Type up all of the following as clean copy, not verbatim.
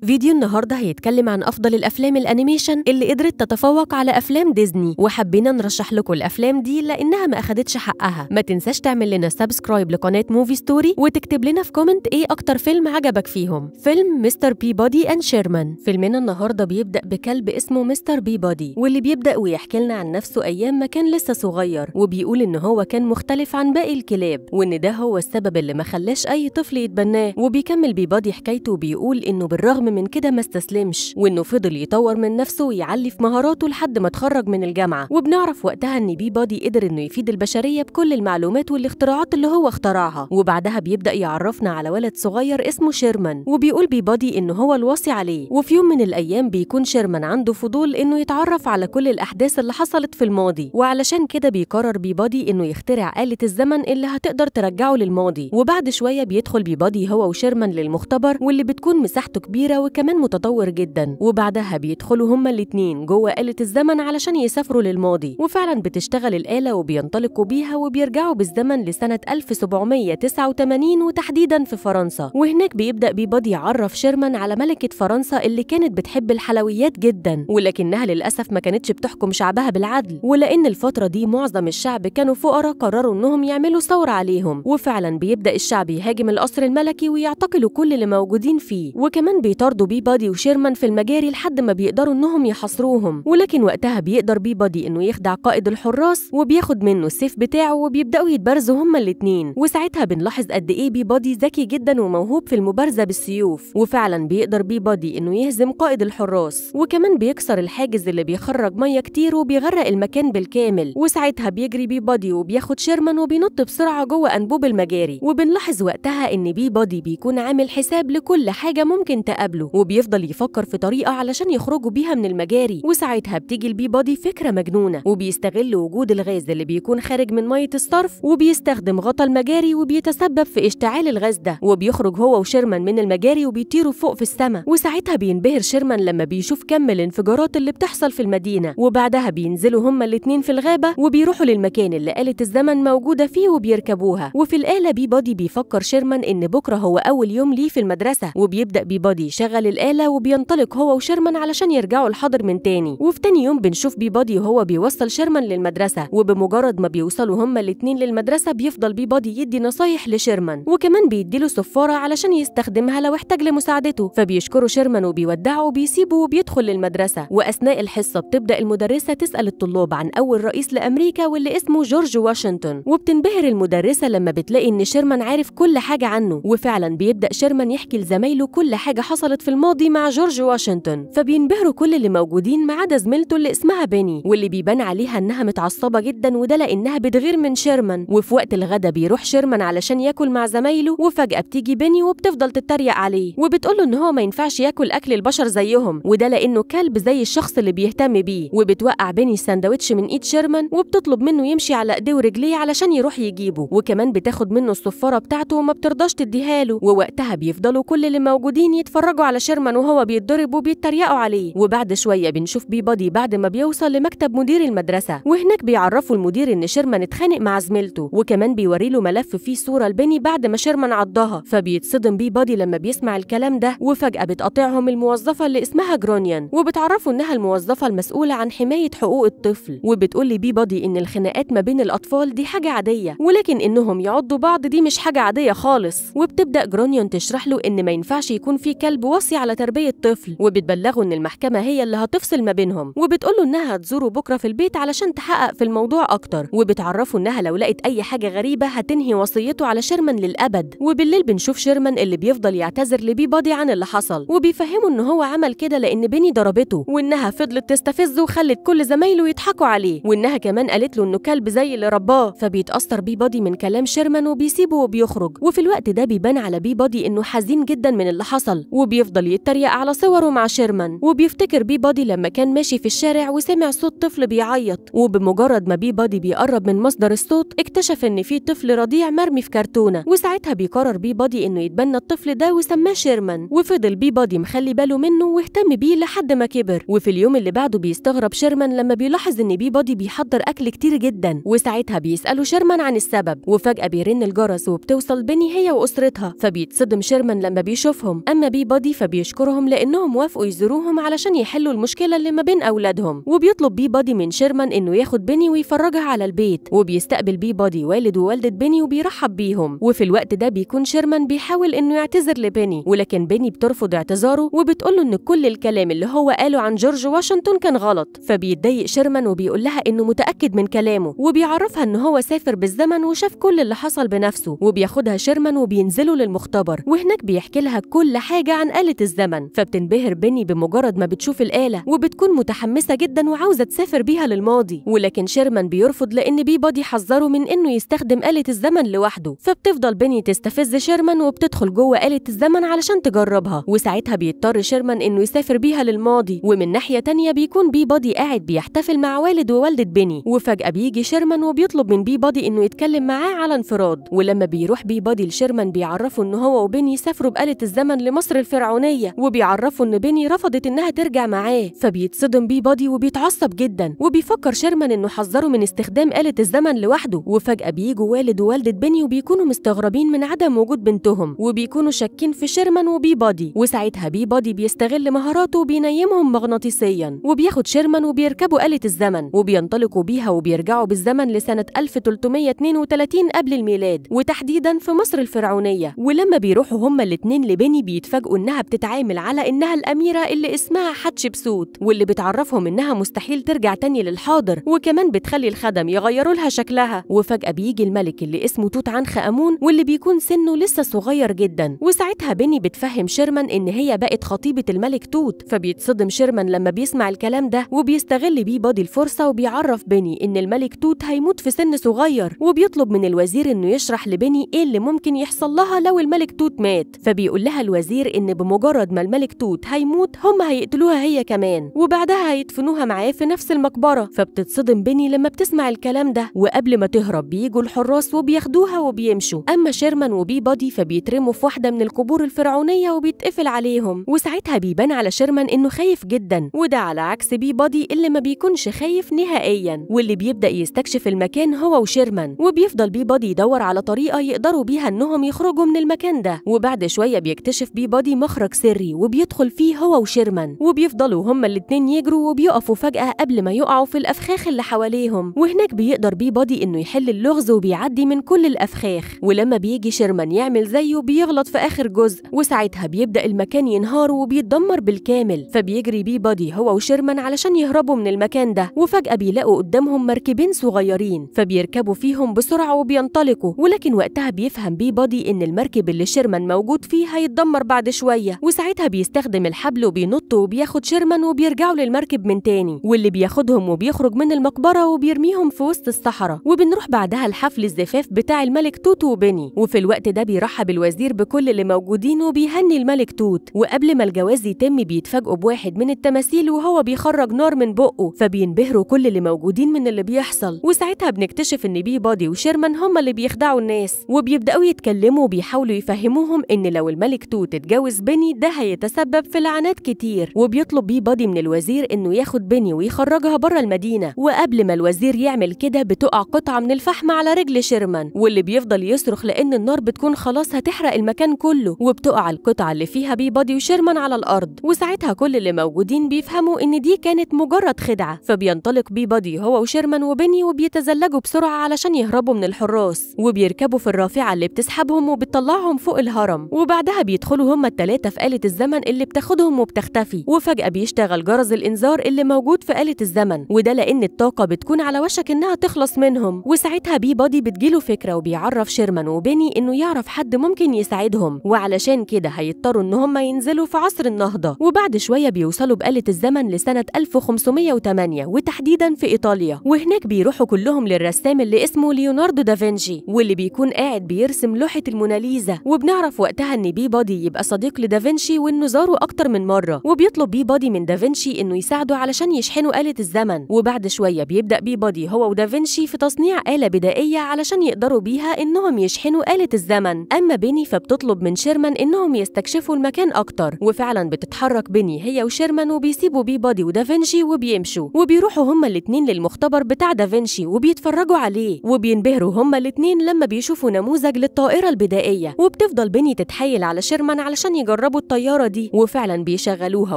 فيديو النهارده هيتكلم عن افضل الافلام ال animation اللي قدرت تتفوق على افلام ديزني، وحبينا نرشح لكم الافلام دي لانها ما اخدتش حقها. ما تنساش تعمل لنا subscribe لقناه Movie Story وتكتب لنا في comment ايه اكتر فيلم عجبك فيهم. فيلم Mister Peabody and Sherman. فيلمنا النهارده بيبدا بكلب اسمه مستر بيبادي، واللي بيبدا ويحكي لنا عن نفسه ايام ما كان لسه صغير، وبيقول ان هو كان مختلف عن باقي الكلاب وان ده هو السبب اللي ما خلاش اي طفل يتبناه. وبيكمل بيبادي حكايته وبيقول انه بالرغم من كده ما استسلمش، وانه فضل يطور من نفسه ويعلي في مهاراته لحد ما اتخرج من الجامعة. وبنعرف وقتها ان بيبادي قدر انه يفيد البشرية بكل المعلومات والاختراعات اللي هو اخترعها. وبعدها بيبدا يعرفنا على ولد صغير اسمه شيرمان، وبيقول بيبادي انه هو الوصي عليه. وفي يوم من الايام بيكون شيرمان عنده فضول انه يتعرف على كل الاحداث اللي حصلت في الماضي، وعلشان كده بيقرر بيبادي انه يخترع آلة الزمن اللي هتقدر ترجعه للماضي. وبعد شوية بيدخل بيبادي هو وشيرمان للمختبر، واللي بتكون مساحته كبيرة وكمان متطور جدا. وبعدها بيدخلوا هما الاتنين جوه آلة الزمن علشان يسافروا للماضي، وفعلا بتشتغل الآلة وبينطلقوا بيها وبيرجعوا بالزمن لسنة 1789 وتحديدا في فرنسا. وهناك بيبدأ بيبادي يعرف شيرمان على ملكة فرنسا اللي كانت بتحب الحلويات جدا، ولكنها للأسف ما كانتش بتحكم شعبها بالعدل، ولأن الفترة دي معظم الشعب كانوا فقراء قرروا انهم يعملوا ثورة عليهم. وفعلا بيبدأ الشعب يهاجم القصر الملكي ويعتقلوا كل اللي موجودين فيه، وكمان بيطاردوا بيبادي وشيرمان في المجاري لحد ما بيقدروا انهم يحاصروهم. ولكن وقتها بيقدر بيبادي انه يخدع قائد الحراس وبياخد منه السيف بتاعه وبيبداوا يتبارزوا هما الاتنين. وساعتها بنلاحظ قد ايه بيبادي ذكي جدا وموهوب في المبارزة بالسيوف، وفعلا بيقدر بيبادي انه يهزم قائد الحراس، وكمان بيكسر الحاجز اللي بيخرج مية كتير وبيغرق المكان بالكامل. وساعتها بيجري بيبادي وبياخد شيرمان وبينط بسرعة جوه انبوب المجاري. وبنلاحظ وقتها ان بيبادي بيكون عامل حساب لكل حاجة ممكن تقابله، وبيفضل يفكر في طريقة علشان يخرجوا بيها من المجاري. وساعتها بتيجي لبيبادي فكرة مجنونة، وبيستغل وجود الغاز اللي بيكون خارج من مية الصرف، وبيستخدم غطا المجاري وبيتسبب في اشتعال الغاز ده، وبيخرج هو وشيرمان من المجاري وبيطيروا فوق في السماء. وساعتها بينبهر شيرمان لما بيشوف كم الانفجارات اللي بتحصل في المدينة. وبعدها بينزلوا هما الاتنين في الغابة وبيروحوا للمكان اللي آلة الزمن موجودة فيه وبيركبوها. وفي الآلة بيبادي بيفكر شيرمان إن بكرة هو أول يوم ليه في المدرسة، وبيبدأ بيبادي يشغل الآلة وبينطلق هو وشيرمان علشان يرجعوا الحاضر من تاني. وفي تاني يوم بنشوف بيبادي وهو بيوصل شيرمان للمدرسة، وبمجرد ما بيوصلوا هما الاتنين للمدرسة بيفضل بيبادي يدي نصايح لشيرمان، وكمان بيديله صفارة علشان يستخدمها لو احتاج لمساعدته. فبيشكره شيرمان وبيودعه وبيسيبه وبيدخل للمدرسة. وأثناء الحصة بتبدأ المدرسة تسأل الطلاب عن أول رئيس لأمريكا واللي اسمه جورج واشنطن، وبتنبهر المدرسة لما بتلاقي إن شيرمان عارف كل حاجة عنه. وفعلا بيبدأ شيرمان يحكي لزمايله كل حاجة حصلت في الماضي مع جورج واشنطن، فبينبهروا كل اللي موجودين ما عدا زميلته اللي اسمها بيني، واللي بيبان عليها انها متعصبه جدا، وده لانها بتغير من شيرمان. وفي وقت الغدا بيروح شيرمان علشان ياكل مع زمايله، وفجأة بتيجي بيني وبتفضل تتريق عليه وبتقول له ان هو ما ينفعش ياكل اكل البشر زيهم، وده لانه كلب زي الشخص اللي بيهتم بيه. وبتوقع بيني الساندوتش من ايد شيرمان وبتطلب منه يمشي على ايديه ورجليه علشان يروح يجيبه، وكمان بتاخد منه الصفاره بتاعته وما بترضاش تديها له. ووقتها بيفضلوا كل اللي موجودين يتفرجوا على شيرمان وهو بيتضرب وبيتريقوا عليه. وبعد شوية بنشوف بيبادي بعد ما بيوصل لمكتب مدير المدرسة، وهناك بيعرفوا المدير ان شيرمان اتخانق مع زميلته، وكمان بيوري له ملف فيه صوره لبيني بعد ما شيرمان عضها. فبيتصدم بيبادي لما بيسمع الكلام ده، وفجاة بتقاطعهم الموظفة اللي اسمها جرونيان، وبتعرفوا انها الموظفة المسؤولة عن حماية حقوق الطفل، وبتقول لبيبادي ان الخناقات ما بين الاطفال دي حاجة عادية، ولكن انهم يعضوا بعض دي مش حاجة عادية خالص. وبتبدا جرونيان تشرح له ان ما ينفعش يكون في كلب وصي على تربيه طفل، وبتبلغه ان المحكمة هي اللي هتفصل ما بينهم، وبتقول له انها هتزوره بكره في البيت علشان تحقق في الموضوع اكتر، وبتعرفه انها لو لقت اي حاجة غريبة هتنهي وصيته على شيرمان للابد. وبالليل بنشوف شيرمان اللي بيفضل يعتذر لبيبادي عن اللي حصل، وبيفهمه ان هو عمل كده لان بيني ضربته، وانها فضلت تستفزه وخلت كل زمايله يضحكوا عليه، وانها كمان قالت له انه كلب زي اللي رباه. فبيتاثر بيبادي من كلام شيرمان وبيسيبه وبيخرج. وفي الوقت ده بيبان على بيبادي انه حزين جدا من اللي حصل، وبيفضل يتريق على صوره مع شيرمان. وبيفتكر بيبادي لما كان ماشي في الشارع وسمع صوت طفل بيعيط، وبمجرد ما بيبادي بيقرب من مصدر الصوت اكتشف ان في طفل رضيع مرمي في كرتونة. وساعتها بيقرر بيبادي انه يتبنى الطفل ده وسماه شيرمان، وفضل بيبادي مخلي باله منه واهتم بيه لحد ما كبر. وفي اليوم اللي بعده بيستغرب شيرمان لما بيلاحظ ان بيبادي بيحضر اكل كتير جدا، وساعتها بيسأله شيرمان عن السبب. وفجأة بيرن الجرس وبتوصل بيني هي واسرتها، فبيتصدم شيرمان لما بيشوفهم. اما بيبادي بيبادي فبيشكرهم لأنهم وافقوا يزوروهم علشان يحلوا المشكلة اللي ما بين أولادهم. وبيطلب بيبادي من شيرمان إنه ياخد بيني ويفرجها على البيت، وبيستقبل بيبادي والد ووالدة بيني وبيرحب بيهم. وفي الوقت ده بيكون شيرمان بيحاول إنه يعتذر لبيني، ولكن بيني بترفض اعتذاره وبتقوله إن كل الكلام اللي هو قاله عن جورج واشنطن كان غلط. فبيتضايق شيرمان وبيقول لها إنه متأكد من كلامه، وبيعرفها إن هو سافر بالزمن وشاف كل اللي حصل بنفسه. وبياخدها شيرمان وبينزلوا للمختبر، وهناك بيحكي لها كل حاجة عن آلة الزمن. فبتنبهر بيني بمجرد ما بتشوف الآلة، وبتكون متحمسة جدا وعاوزة تسافر بيها للماضي، ولكن شيرمان بيرفض لأن بيبادي حذره من إنه يستخدم آلة الزمن لوحده. فبتفضل بيني تستفز شيرمان وبتدخل جوه آلة الزمن علشان تجربها، وساعتها بيضطر شيرمان إنه يسافر بيها للماضي. ومن ناحية تانية بيكون بيبادي قاعد بيحتفل مع والد ووالدة بيني، وفجأة بيجي شيرمان وبيطلب من بيبادي إنه يتكلم معاه على انفراد. ولما بيروح بيبادي لشيرمان بيعرفه إن هو وبيني سافروا بآلة الزمن لمصر الفرعونية، وبيعرفوا إن بيني رفضت إنها ترجع معاه. فبيتصدم بيبادي وبيتعصب جدا، وبيفكر شيرمان إنه حذره من استخدام آلة الزمن لوحده. وفجأة بيجوا والد ووالدة بيني وبيكونوا مستغربين من عدم وجود بنتهم، وبيكونوا شاكين في شيرمان وبيبادي. وساعتها بيبادي بيستغل مهاراته وبينيمهم مغناطيسيا، وبياخد شيرمان وبيركبوا آلة الزمن وبينطلقوا بيها وبيرجعوا بالزمن لسنة 1332 قبل الميلاد، وتحديدا في مصر الفرعونية. ولما بيروحوا هما الاتنين لبيني بيتفاجئوا إنها بتتعامل على إنها الأميرة اللي اسمها حتشبسوت، واللي بتعرفهم إنها مستحيل ترجع تاني للحاضر، وكمان بتخلي الخدم يغيروا لها شكلها. وفجأة بيجي الملك اللي اسمه توت عنخ آمون، واللي بيكون سنه لسه صغير جدا. وساعتها بيني بتفهم شيرمان إن هي بقت خطيبة الملك توت. فبيتصدم شيرمان لما بيسمع الكلام ده، وبيستغل بيبادي الفرصة وبيعرف بيني إن الملك توت هيموت في سن صغير، وبيطلب من الوزير إنه يشرح لبيني إيه اللي ممكن يحصل لها لو الملك توت مات. فبيقول لها الوزير إن بمجرد ما الملك توت هيموت هم هيقتلوها هي كمان، وبعدها هيدفنوها معاه في نفس المقبرة. فبتتصدم بيني لما بتسمع الكلام ده، وقبل ما تهرب بيجوا الحراس وبياخدوها وبيمشوا. أما شيرمان وبيبادي فبيترموا في واحدة من القبور الفرعونية وبيتقفل عليهم. وساعتها بيبان على شيرمان إنه خايف جدا، وده على عكس بيبادي اللي ما بيكونش خايف نهائيا، واللي بيبدأ يستكشف المكان هو وشيرمان. وبيفضل بيبادي يدور على طريقة يقدروا بيها إنهم يخرجوا من المكان ده. وبعد شوية بيكتشف بيبادي مخرج سري وبيدخل فيه هو وشيرمان، وبيفضلوا هما الاتنين يجروا وبيقفوا فجأة قبل ما يقعوا في الأفخاخ اللي حواليهم. وهناك بيقدر بيبادي إنه يحل اللغز وبيعدي من كل الأفخاخ. ولما بيجي شيرمان يعمل زيه بيغلط في آخر جزء، وساعتها بيبدأ المكان ينهار وبيتدمر بالكامل. فبيجري بيبادي هو وشيرمان علشان يهربوا من المكان ده، وفجأة بيلاقوا قدامهم مركبين صغيرين فبيركبوا فيهم بسرعة وبينطلقوا. ولكن وقتها بيفهم بيبادي إن المركب اللي شيرمان موجود فيه هيتدمر بعد شوية، وساعتها بيستخدم الحبل وبينط وبياخد شيرمان وبيرجعوا للمركب من تاني، واللي بياخدهم وبيخرج من المقبرة وبيرميهم في وسط الصحراء. وبنروح بعدها لحفل الزفاف بتاع الملك توت وبيني. وفي الوقت ده بيرحب الوزير بكل اللي موجودين وبيهني الملك توت. وقبل ما الجواز يتم بيتفاجئوا بواحد من التماثيل وهو بيخرج نار من بقه، فبينبهروا كل اللي موجودين من اللي بيحصل. وساعتها بنكتشف ان بيبادي وشيرمان هما اللي بيخدعوا الناس، وبيبداوا يتكلموا وبيحاولوا يفهموهم ان لو الملك توت اتجوز بيني ده هيتسبب في لعنات كتير. وبيطلب بيبادي من الوزير انه ياخد بيني ويخرجها بره المدينه. وقبل ما الوزير يعمل كده بتقع قطعه من الفحم على رجل شيرمان، واللي بيفضل يصرخ لان النار بتكون خلاص هتحرق المكان كله، وبتقع القطعه اللي فيها بيبادي وشيرمان على الارض. وساعتها كل اللي موجودين بيفهموا ان دي كانت مجرد خدعه. فبينطلق بيبادي هو وشيرمان وبيني وبيتزلجوا بسرعه علشان يهربوا من الحراس، وبيركبوا في الرافعه اللي بتسحبهم وبتطلعهم فوق الهرم. وبعدها بيدخلوا هما الثلاثه في آلة الزمن اللي بتاخدهم وبتختفي. وفجأة بيشتغل جرس الإنذار اللي موجود في آلة الزمن، وده لأن الطاقة بتكون على وشك إنها تخلص منهم. وساعتها بيبادي بتجيله فكرة وبيعرف شيرمان وبيني إنه يعرف حد ممكن يساعدهم، وعلشان كده هيضطروا إن هما ينزلوا في عصر النهضة. وبعد شوية بيوصلوا بآلة الزمن لسنة 1508 وتحديدا في إيطاليا. وهناك بيروحوا كلهم للرسام اللي اسمه ليوناردو دافنشي، واللي بيكون قاعد بيرسم لوحة الموناليزا. وبنعرف وقتها إن بيبادي يبقى صديق لدافنشي وإنه زاره أكتر من مرة، وبيطلب بيبادي من دافنشي إنه يساعده علشان يشحنوا آلة الزمن. وبعد شوية بيبدأ بيبادي هو ودافنشي في تصنيع آلة بدائية علشان يقدروا بيها إنهم يشحنوا آلة الزمن. أما بيني فبتطلب من شيرمان إنهم يستكشفوا المكان أكتر، وفعلا بتتحرك بيني هي وشيرمان وبيسيبوا بيبادي ودافنشي وبيمشوا، وبيروحوا هما الاتنين للمختبر بتاع دافنشي وبيتفرجوا عليه، وبينبهروا هما الاتنين لما بيشوفوا نموذج للطائرة البدائية. وبتفضل بيني تتحايل على شيرمان علشان يجربها يجربوا الطيارة دي، وفعلا بيشغلوها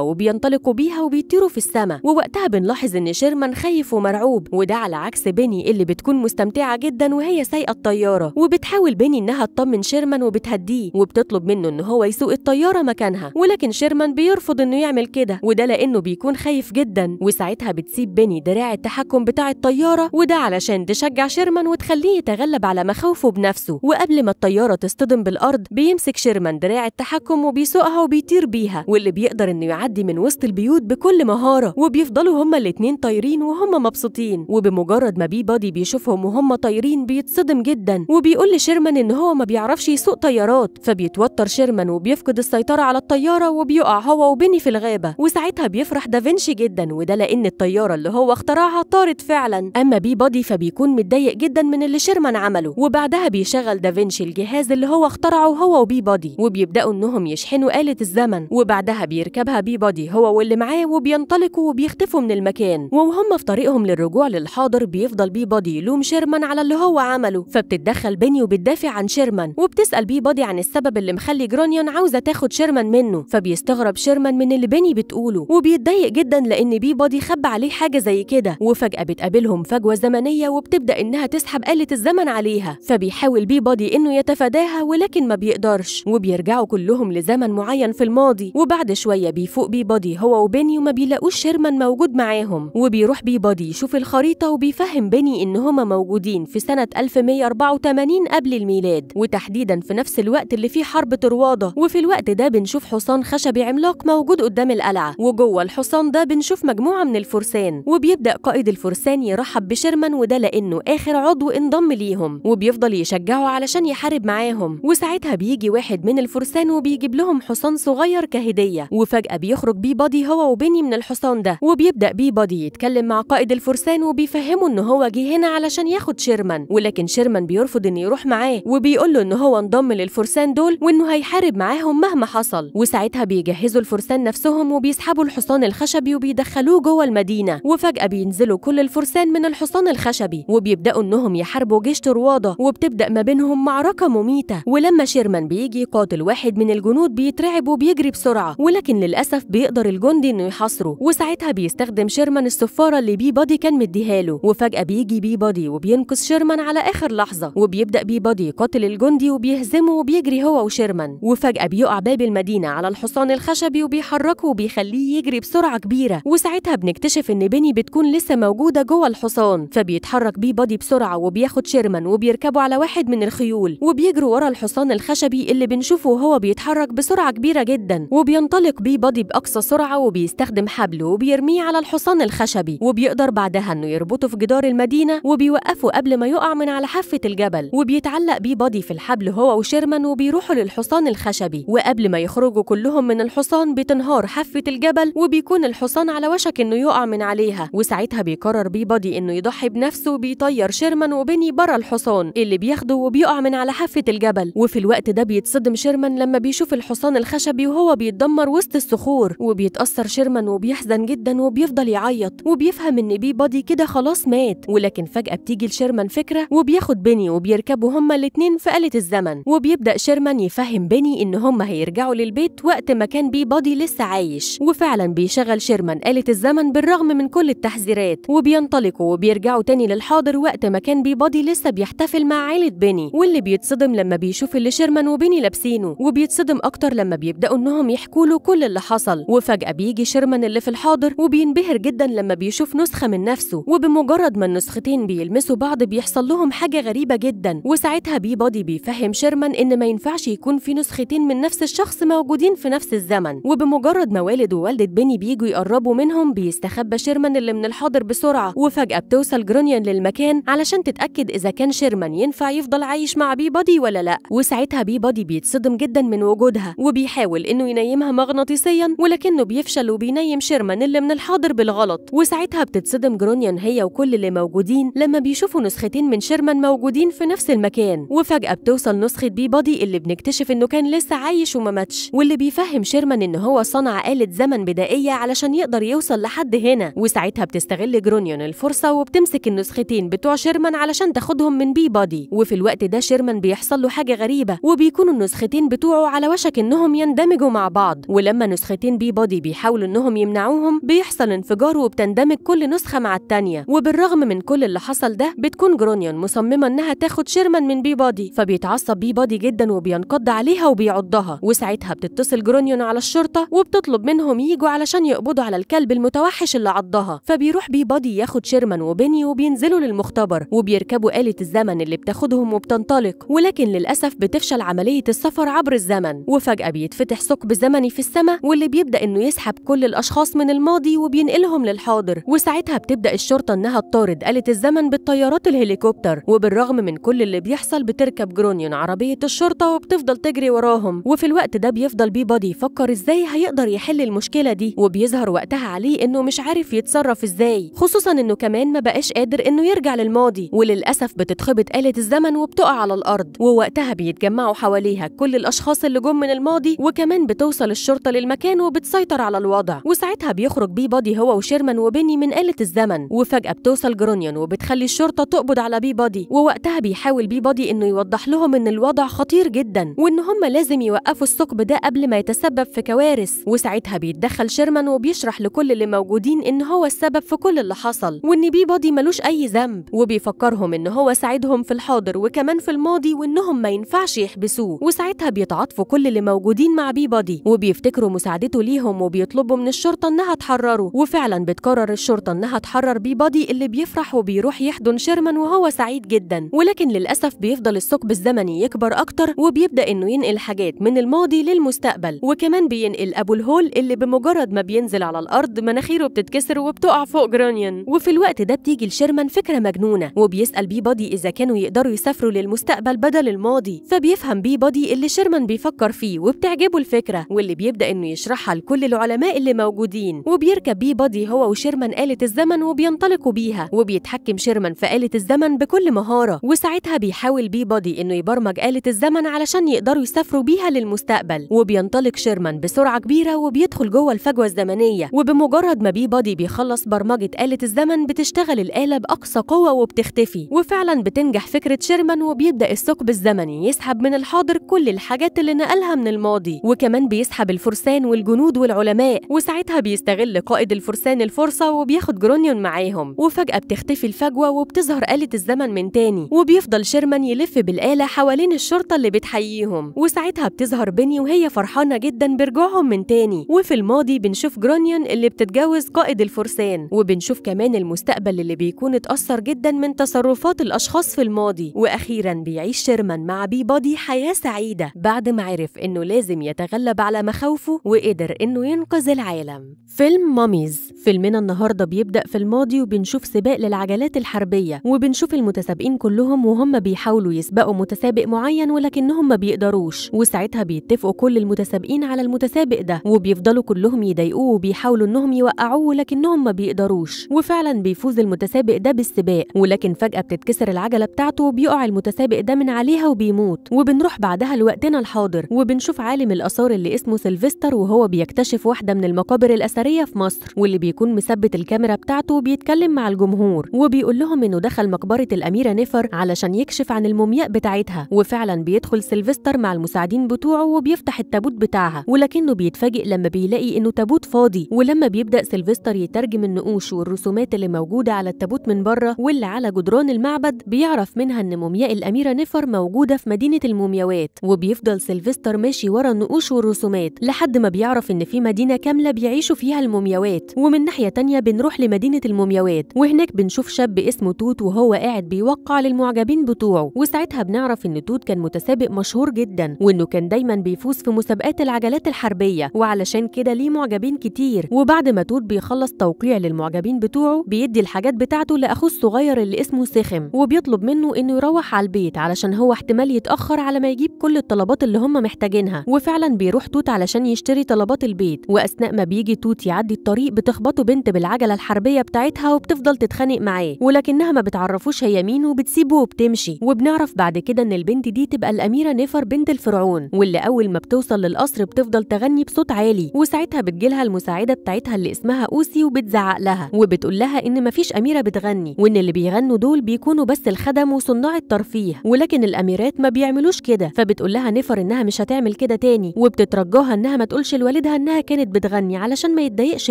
وبينطلقوا بيها وبيطيروا في السماء. ووقتها بنلاحظ ان شيرمان خايف ومرعوب، وده على عكس بيني اللي بتكون مستمتعة جدا وهي سايقة الطيارة. وبتحاول بيني انها تطمن شيرمان وبتهديه وبتطلب منه ان هو يسوق الطيارة مكانها، ولكن شيرمان بيرفض انه يعمل كده، وده لانه بيكون خايف جدا. وساعتها بتسيب بيني دراع التحكم بتاع الطيارة، وده علشان تشجع شيرمان وتخليه يتغلب على مخاوفه بنفسه. وقبل ما الطيارة تصطدم بالأرض بيمسك شيرمان دراع التحكم وبيسوقها وبيطير بيها، واللي بيقدر انه يعدي من وسط البيوت بكل مهارة، وبيفضلوا هما الاتنين طايرين وهما مبسوطين. وبمجرد ما بي بادي بيشوفهم وهما طايرين بيتصدم جدا، وبيقول لشيرمان ان هو ما بيعرفش يسوق طيارات، فبيتوتر شيرمان وبيفقد السيطرة على الطيارة وبيقع هو وبيني في الغابة. وساعتها بيفرح دافنشي جدا، وده لان الطيارة اللي هو اخترعها طارت فعلا. اما بي بادي فبيكون متضايق جدا من اللي شيرمان عمله. وبعدها بيشغل دافنشي الجهاز اللي هو اخترعه هو وبي بادي، وبيبداوا انهم يشحنوا آلة الزمن، وبعدها بيركبها بي بادي هو واللي معاه وبينطلقوا وبيختفوا من المكان. وهم في طريقهم للرجوع للحاضر بيفضل بي بادي يلوم شيرمان على اللي هو عمله، فبتتدخل بيني وبتدافع عن شيرمان، وبتسأل بي بادي عن السبب اللي مخلي جرونيون عاوزة تاخد شيرمان منه، فبيستغرب شيرمان من اللي بيني بتقوله وبيتضايق جدا لان بي بادي خبى عليه حاجة زي كده. وفجأة بتقابلهم فجوة زمنية وبتبدأ انها تسحب آلة الزمن عليها، فبيحاول بي بادي انه يتفاداها ولكن ما بيقدرش، وبيرجعوا كلهم لزمن معين في الماضي. وبعد شوية بيفوق بي بادي هو وبيني وما بيلاقوش شيرمان موجود معاهم، وبيروح بي بادي يشوف الخريطة وبيفهم بيني ان هما موجودين في سنة 1184 قبل الميلاد، وتحديدا في نفس الوقت اللي فيه حرب طروادة. وفي الوقت ده بنشوف حصان خشبي عملاق موجود قدام القلعة، وجوه الحصان ده بنشوف مجموعة من الفرسان، وبيبدأ قائد الفرسان يرحب بشيرمان، وده لأنه آخر عضو انضم ليهم، وبيفضل يشجعه علشان يحارب معاهم. وساعتها بيجي واحد من الفرسان وبيجيب لهم حصان صغير كهدية، وفجأة بيخرج بي بادي هو وبيني من الحصان ده، وبيبدأ بي بادي يتكلم مع قائد الفرسان وبيفهمه ان هو جه هنا علشان ياخد شيرمان، ولكن شيرمان بيرفض انه يروح معاه، وبيقول له ان هو انضم للفرسان دول وانه هيحارب معاهم مهما حصل. وساعتها بيجهزوا الفرسان نفسهم وبيسحبوا الحصان الخشبي وبيدخلوه جوه المدينة، وفجأة بينزلوا كل الفرسان من الحصان الخشبي وبيبدأوا انهم يحاربوا جيش طروادة، وبتبدأ ما بينهم معركة مميتة. ولما شيرمان بيجي يقاتل واحد من الجنود بيترعب وبيجري بسرعة، ولكن للأسف بيقدر الجندي انه يحاصره، وساعتها بيستخدم شيرمان الصفارة اللي بي بادي كان مديها له، وفجأة بيجي بي بادي وبينقذ شيرمان على آخر لحظة، وبيبدأ بي بادي يقاتل الجندي وبيهزمه وبيجري هو وشيرمان. وفجأة بيقع باب المدينة على الحصان الخشبي وبيحركه وبيخليه يجري بسرعة كبيرة، وساعتها بنكتشف إن بيني بتكون لسه موجودة جوه الحصان، فبيتحرك بي بادي بسرعة وبياخد شيرمان وبيركبوا على واحد من الخيول وبيجروا ورا الحصان الخشبي اللي بنشوفه وهو بيتحرك بسرعة كبيرة جدا، وبينطلق بي بادي بأقصى سرعة وبيستخدم حبل وبيرميه على الحصان الخشبي، وبيقدر بعدها إنه يربطه في جدار المدينة وبيوقفه قبل ما يقع من على حافة الجبل، وبيتعلق بي بادي في الحبل هو وشيرمان وبيروحوا للحصان الخشبي. وقبل ما يخرجوا كلهم من الحصان بتنهار حافة الجبل وبيكون الحصان على وشك انه يقع من عليها، وساعتها بيقرر بي بادي انه يضحي بنفسه وبيطير شيرمان وبيني بره الحصان اللي بياخده وبيقع من على حافة الجبل. وفي الوقت ده بيتصدم شيرمان لما بيشوف الحصان الخشبي وهو بيتدمر وسط الصخور، وبيتأثر شيرمان وبيحزن جدا وبيفضل يعيط، وبيفهم ان بي بادي كده خلاص مات. ولكن فجأة بتيجي لشيرمان فكرة وبياخد بيني وبيركبوا هما الاتنين في آلة الزمن، وبيبدأ شيرمان يفهم بيني ان هما هيرجعوا للبيت وقت ما كان بي بادي لسه عايش. وفعلا بيشغل شيرمان آلة الزمن بالرغم من كل التحذيرات، وبينطلقوا وبيرجعوا تاني للحاضر وقت ما كان بي بادي لسه بيحتفل مع عائلة بيني، واللي بيتصدم لما بيشوف اللي شيرمان وبيني لابسينه، وبيتصدم اكتر لما بيبدأوا انهم يحكوا له كل اللي حصل. وفجأة بيجي شيرمان اللي في الحاضر وبينبهر جدا لما بيشوف نسخة من نفسه، وبمجرد ما النسختين بيلمسوا بعض بيحصل لهم حاجة غريبة جدا. وساعتها بي بادي بيفهم شيرمان ان ما ينفعش يكون في نسختين من نفس الشخص موجودين في نفس الزمن. وبمجرد ما والد ووالدة بيني بيجوا يقربوا منهم بيستخبى شيرمان اللي من الحاضر بسرعة، وفجأة بتوصل جرونيون للمكان علشان تتأكد إذا كان شيرمان ينفع يفضل عايش مع بي بادي ولا لا. وساعتها بي بادي بيتصدم جدا من وجودها وبيحاول إنه ينيمها مغناطيسيا، ولكنه بيفشل وبينيم شيرمان اللي من الحاضر بالغلط. وساعتها بتتصدم جرونيون هي وكل اللي موجودين لما بيشوفوا نسختين من شيرمان موجودين في نفس المكان. وفجأة بتوصل نسخة بي بادي اللي بنكتشف إنه كان لسه عايش وما ماتش، واللي بيفهم شيرمان إن هو صنع آلة زمن بدائية علشان يقدر يوصل لحد هنا. وساعتها بتستغل جرونيون الفرصة وبتمسك النسختين بتوع شيرمان علشان تاخدهم من بي بادي. وفي الوقت ده شيرمان بيحصل له حاجة غريبة، وبيكونوا النسختين بتوعه على وشك إنهم انهم يندمجوا مع بعض. ولما نسختين بيبادي بيحاولوا انهم يمنعوهم بيحصل انفجار وبتندمج كل نسخة مع التانية. وبالرغم من كل اللي حصل ده بتكون جرونيون مصممة انها تاخد شيرمان من بيبادي، فبيتعصب بيبادي جدا وبينقض عليها وبيعضها. وساعتها بتتصل جرونيون على الشرطة وبتطلب منهم ييجوا علشان يقبضوا على الكلب المتوحش اللي عضها. فبيروح بيبادي ياخد شيرمان وبيني وبينزلوا للمختبر وبيركبوا آلة الزمن اللي بتاخدهم وبتنطلق، ولكن للأسف بتفشل عملية السفر عبر الزمن. وفجأة بيتفتح ثقب زمني في السماء واللي بيبدأ إنه يسحب كل الأشخاص من الماضي وبينقلهم للحاضر. وساعتها بتبدأ الشرطة إنها تطارد آلة الزمن بالطيارات الهليكوبتر. وبالرغم من كل اللي بيحصل بتركب جرونيون عربية الشرطة وبتفضل تجري وراهم. وفي الوقت ده بيفضل بيبادي يفكر إزاي هيقدر يحل المشكلة دي، وبيظهر وقتها عليه إنه مش عارف يتصرف إزاي، خصوصا إنه كمان ما بقاش قادر إنه يرجع للماضي. وللأسف بتتخبط آلة الزمن وبتقع على الأرض، ووقتها بيتجمعوا حواليها كل الأشخاص اللي جم من الماضي، وكمان بتوصل الشرطة للمكان وبتسيطر على الوضع. وساعتها بيخرج بيبادي هو وشيرمان وبيني من آلة الزمن، وفجأة بتوصل جرونيون وبتخلي الشرطة تقبض على بيبادي. ووقتها بيحاول بيبادي إنه يوضح لهم إن الوضع خطير جدا وإن هم لازم يوقفوا الثقب ده قبل ما يتسبب في كوارث. وساعتها بيتدخل شيرمان وبيشرح لكل اللي موجودين إن هو السبب في كل اللي حصل وإن بيبادي ملوش أي ذنب، وبيفكرهم إن هو ساعدهم في الحاضر وكمان في الماضي وإنهم ما ينفعش يحبسوه. وساعتها بيتعاطفوا كل اللي موجودين مع بيبادي وبيفتكروا مساعدته ليهم وبيطلبوا من الشرطة إنها تحرره. وفعلا بتقرر الشرطة إنها تحرر بيبادي اللي بيفرح وبيروح يحضن شيرمان وهو سعيد جدا. ولكن للأسف بيفضل الثقب الزمني يكبر أكتر وبيبدأ إنه ينقل حاجات من الماضي للمستقبل، وكمان بينقل أبو الهول اللي بمجرد ما بينزل على الأرض مناخيره بتتكسر وبتقع فوق جرونيون. وفي الوقت ده بتيجي لشيرمان فكرة مجنونة وبيسأل بيبادي إذا كانوا يقدروا يسافروا للمستقبل بدل الماضي، فبيفهم بيبادي اللي شيرمان بيفكر فيه وبتعجبه الفكرة، واللي بيبدأ إنه يشرحها لكل العلماء اللي موجودين. وبيركب بيبادي هو وشيرمان آلة الزمن وبينطلقوا بيها، وبيتحكم شيرمان في آلة الزمن بكل مهارة. وساعتها بيحاول بيبادي إنه يبرمج آلة الزمن علشان يقدروا يسافروا بيها للمستقبل، وبينطلق شيرمان بسرعة كبيرة وبيدخل جوه الفجوة الزمنية. وبمجرد ما بيبادي بيخلص برمجة آلة الزمن بتشتغل الآلة بأقصى قوة وبتختفي، وفعلا بتنجح فكرة شيرمان وبيبدأ الثقب الزمني يسحب من الحاضر كل الحاجات اللي نقلها من الماضي، وكمان بيسحب الفرسان والجنود والعلماء. وساعتها بيستغل قائد الفرسان الفرصة وبياخد جرونيون معاهم، وفجأة بتختفي الفجوة وبتظهر آلة الزمن من تاني، وبيفضل شيرمان يلف بالآلة حوالين الشرطة اللي بتحييهم. وساعتها بتظهر بيني وهي فرحانة جدا برجوعهم من تاني. وفي الماضي بنشوف جرونيون اللي بتتجوز قائد الفرسان، وبنشوف كمان المستقبل اللي بيكون اتأثر جدا من تصرفات الأشخاص في الماضي. وأخيرا بيعيش شيرمان مع بيبادي حياة سعيدة بعد ما عرف إنه لازم يتغلب على مخاوفه وقدر إنه ينقذ العالم. فيلم Mummies. فيلمنا النهارده بيبدأ في الماضي وبنشوف سباق للعجلات الحربية، وبنشوف المتسابقين كلهم وهم بيحاولوا يسبقوا متسابق معين ولكنهم ما بيقدروش. وساعتها بيتفقوا كل المتسابقين على المتسابق ده وبيفضلوا كلهم يضايقوه وبيحاولوا إنهم يوقعوه ولكنهم ما بيقدروش. وفعلا بيفوز المتسابق ده بالسباق، ولكن فجأة بتتكسر العجلة بتاعته وبيقع المتسابق ده من عليها وبيموت. وبنروح بعدها لوقتنا الحاضر وبنشوف عالم الآثار اللي اسمه سيلفستر وهو بيكتشف واحدة من المقابر الأثرية في مصر، واللي بيكون مثبت الكاميرا بتاعته وبيتكلم مع الجمهور وبيقول لهم إنه دخل مقبرة الأميرة نفر علشان يكشف عن المومياء بتاعتها. وفعلا بيدخل سيلفستر مع المساعدين بتوعه وبيفتح التابوت بتاعها، ولكنه بيتفاجئ لما بيلاقي إنه تابوت فاضي. ولما بيبدأ سيلفستر يترجم النقوش والرسومات اللي موجودة على التابوت من بره واللي على جدران المعبد، بيعرف منها إن مومياء الأميرة نفر موجودة في مدينة المومياوات. وبيفضل سيلفستر ماشي ورا النقوش والرسومات لحد ما بيعرف إن في مدينة كاملة بيعيشوا فيها المومياوات. ومن ناحية تانية بنروح لمدينة المومياوات، وهناك بنشوف شاب اسمه توت وهو قاعد بيوقع للمعجبين بتوعه. وساعتها بنعرف إن توت كان متسابق مشهور جدا وإنه كان دايما بيفوز في مسابقات العجلات الحربية، وعلشان كده ليه معجبين كتير. وبعد ما توت بيخلص توقيع للمعجبين بتوعه بيدي الحاجات بتاعته لأخوه الصغير اللي اسمه سخم، وبيطلب منه إنه يروح على البيت علشان هو احتمال يتأخر على ما يجيب كل الطلبات اللي هم محتاجينها. وفعلا بيروح توت علشان يشتري طلبات البيت، وأثناء ما بيجي توت يعدي الطريق بتخبطه بنت بالعجلة الحربية بتاعتها وبتفضل تتخانق معاه، ولكنها ما بتعرفوش هي مين وبتسيبه وبتمشي. وبنعرف بعد كده إن البنت دي تبقى الأميرة نفر بنت الفرعون، واللي أول ما بتوصل للقصر بتفضل تغني بصوت عالي. وساعتها بتجيلها المساعدة بتاعتها اللي اسمها أوسي وبتزعق لها وبتقول لها إن مفيش أميرة بتغني، وإن اللي بيغنوا دول بيكونوا بس الخدم وصناع الترفيه، ولكن الأميرات ما بيعملوش كده. فبتقول لها نفر إنها مش هتعمل كده تاني، وبتترجاها انها ما تقولش لوالدها انها كانت بتغني علشان ما يتضايقش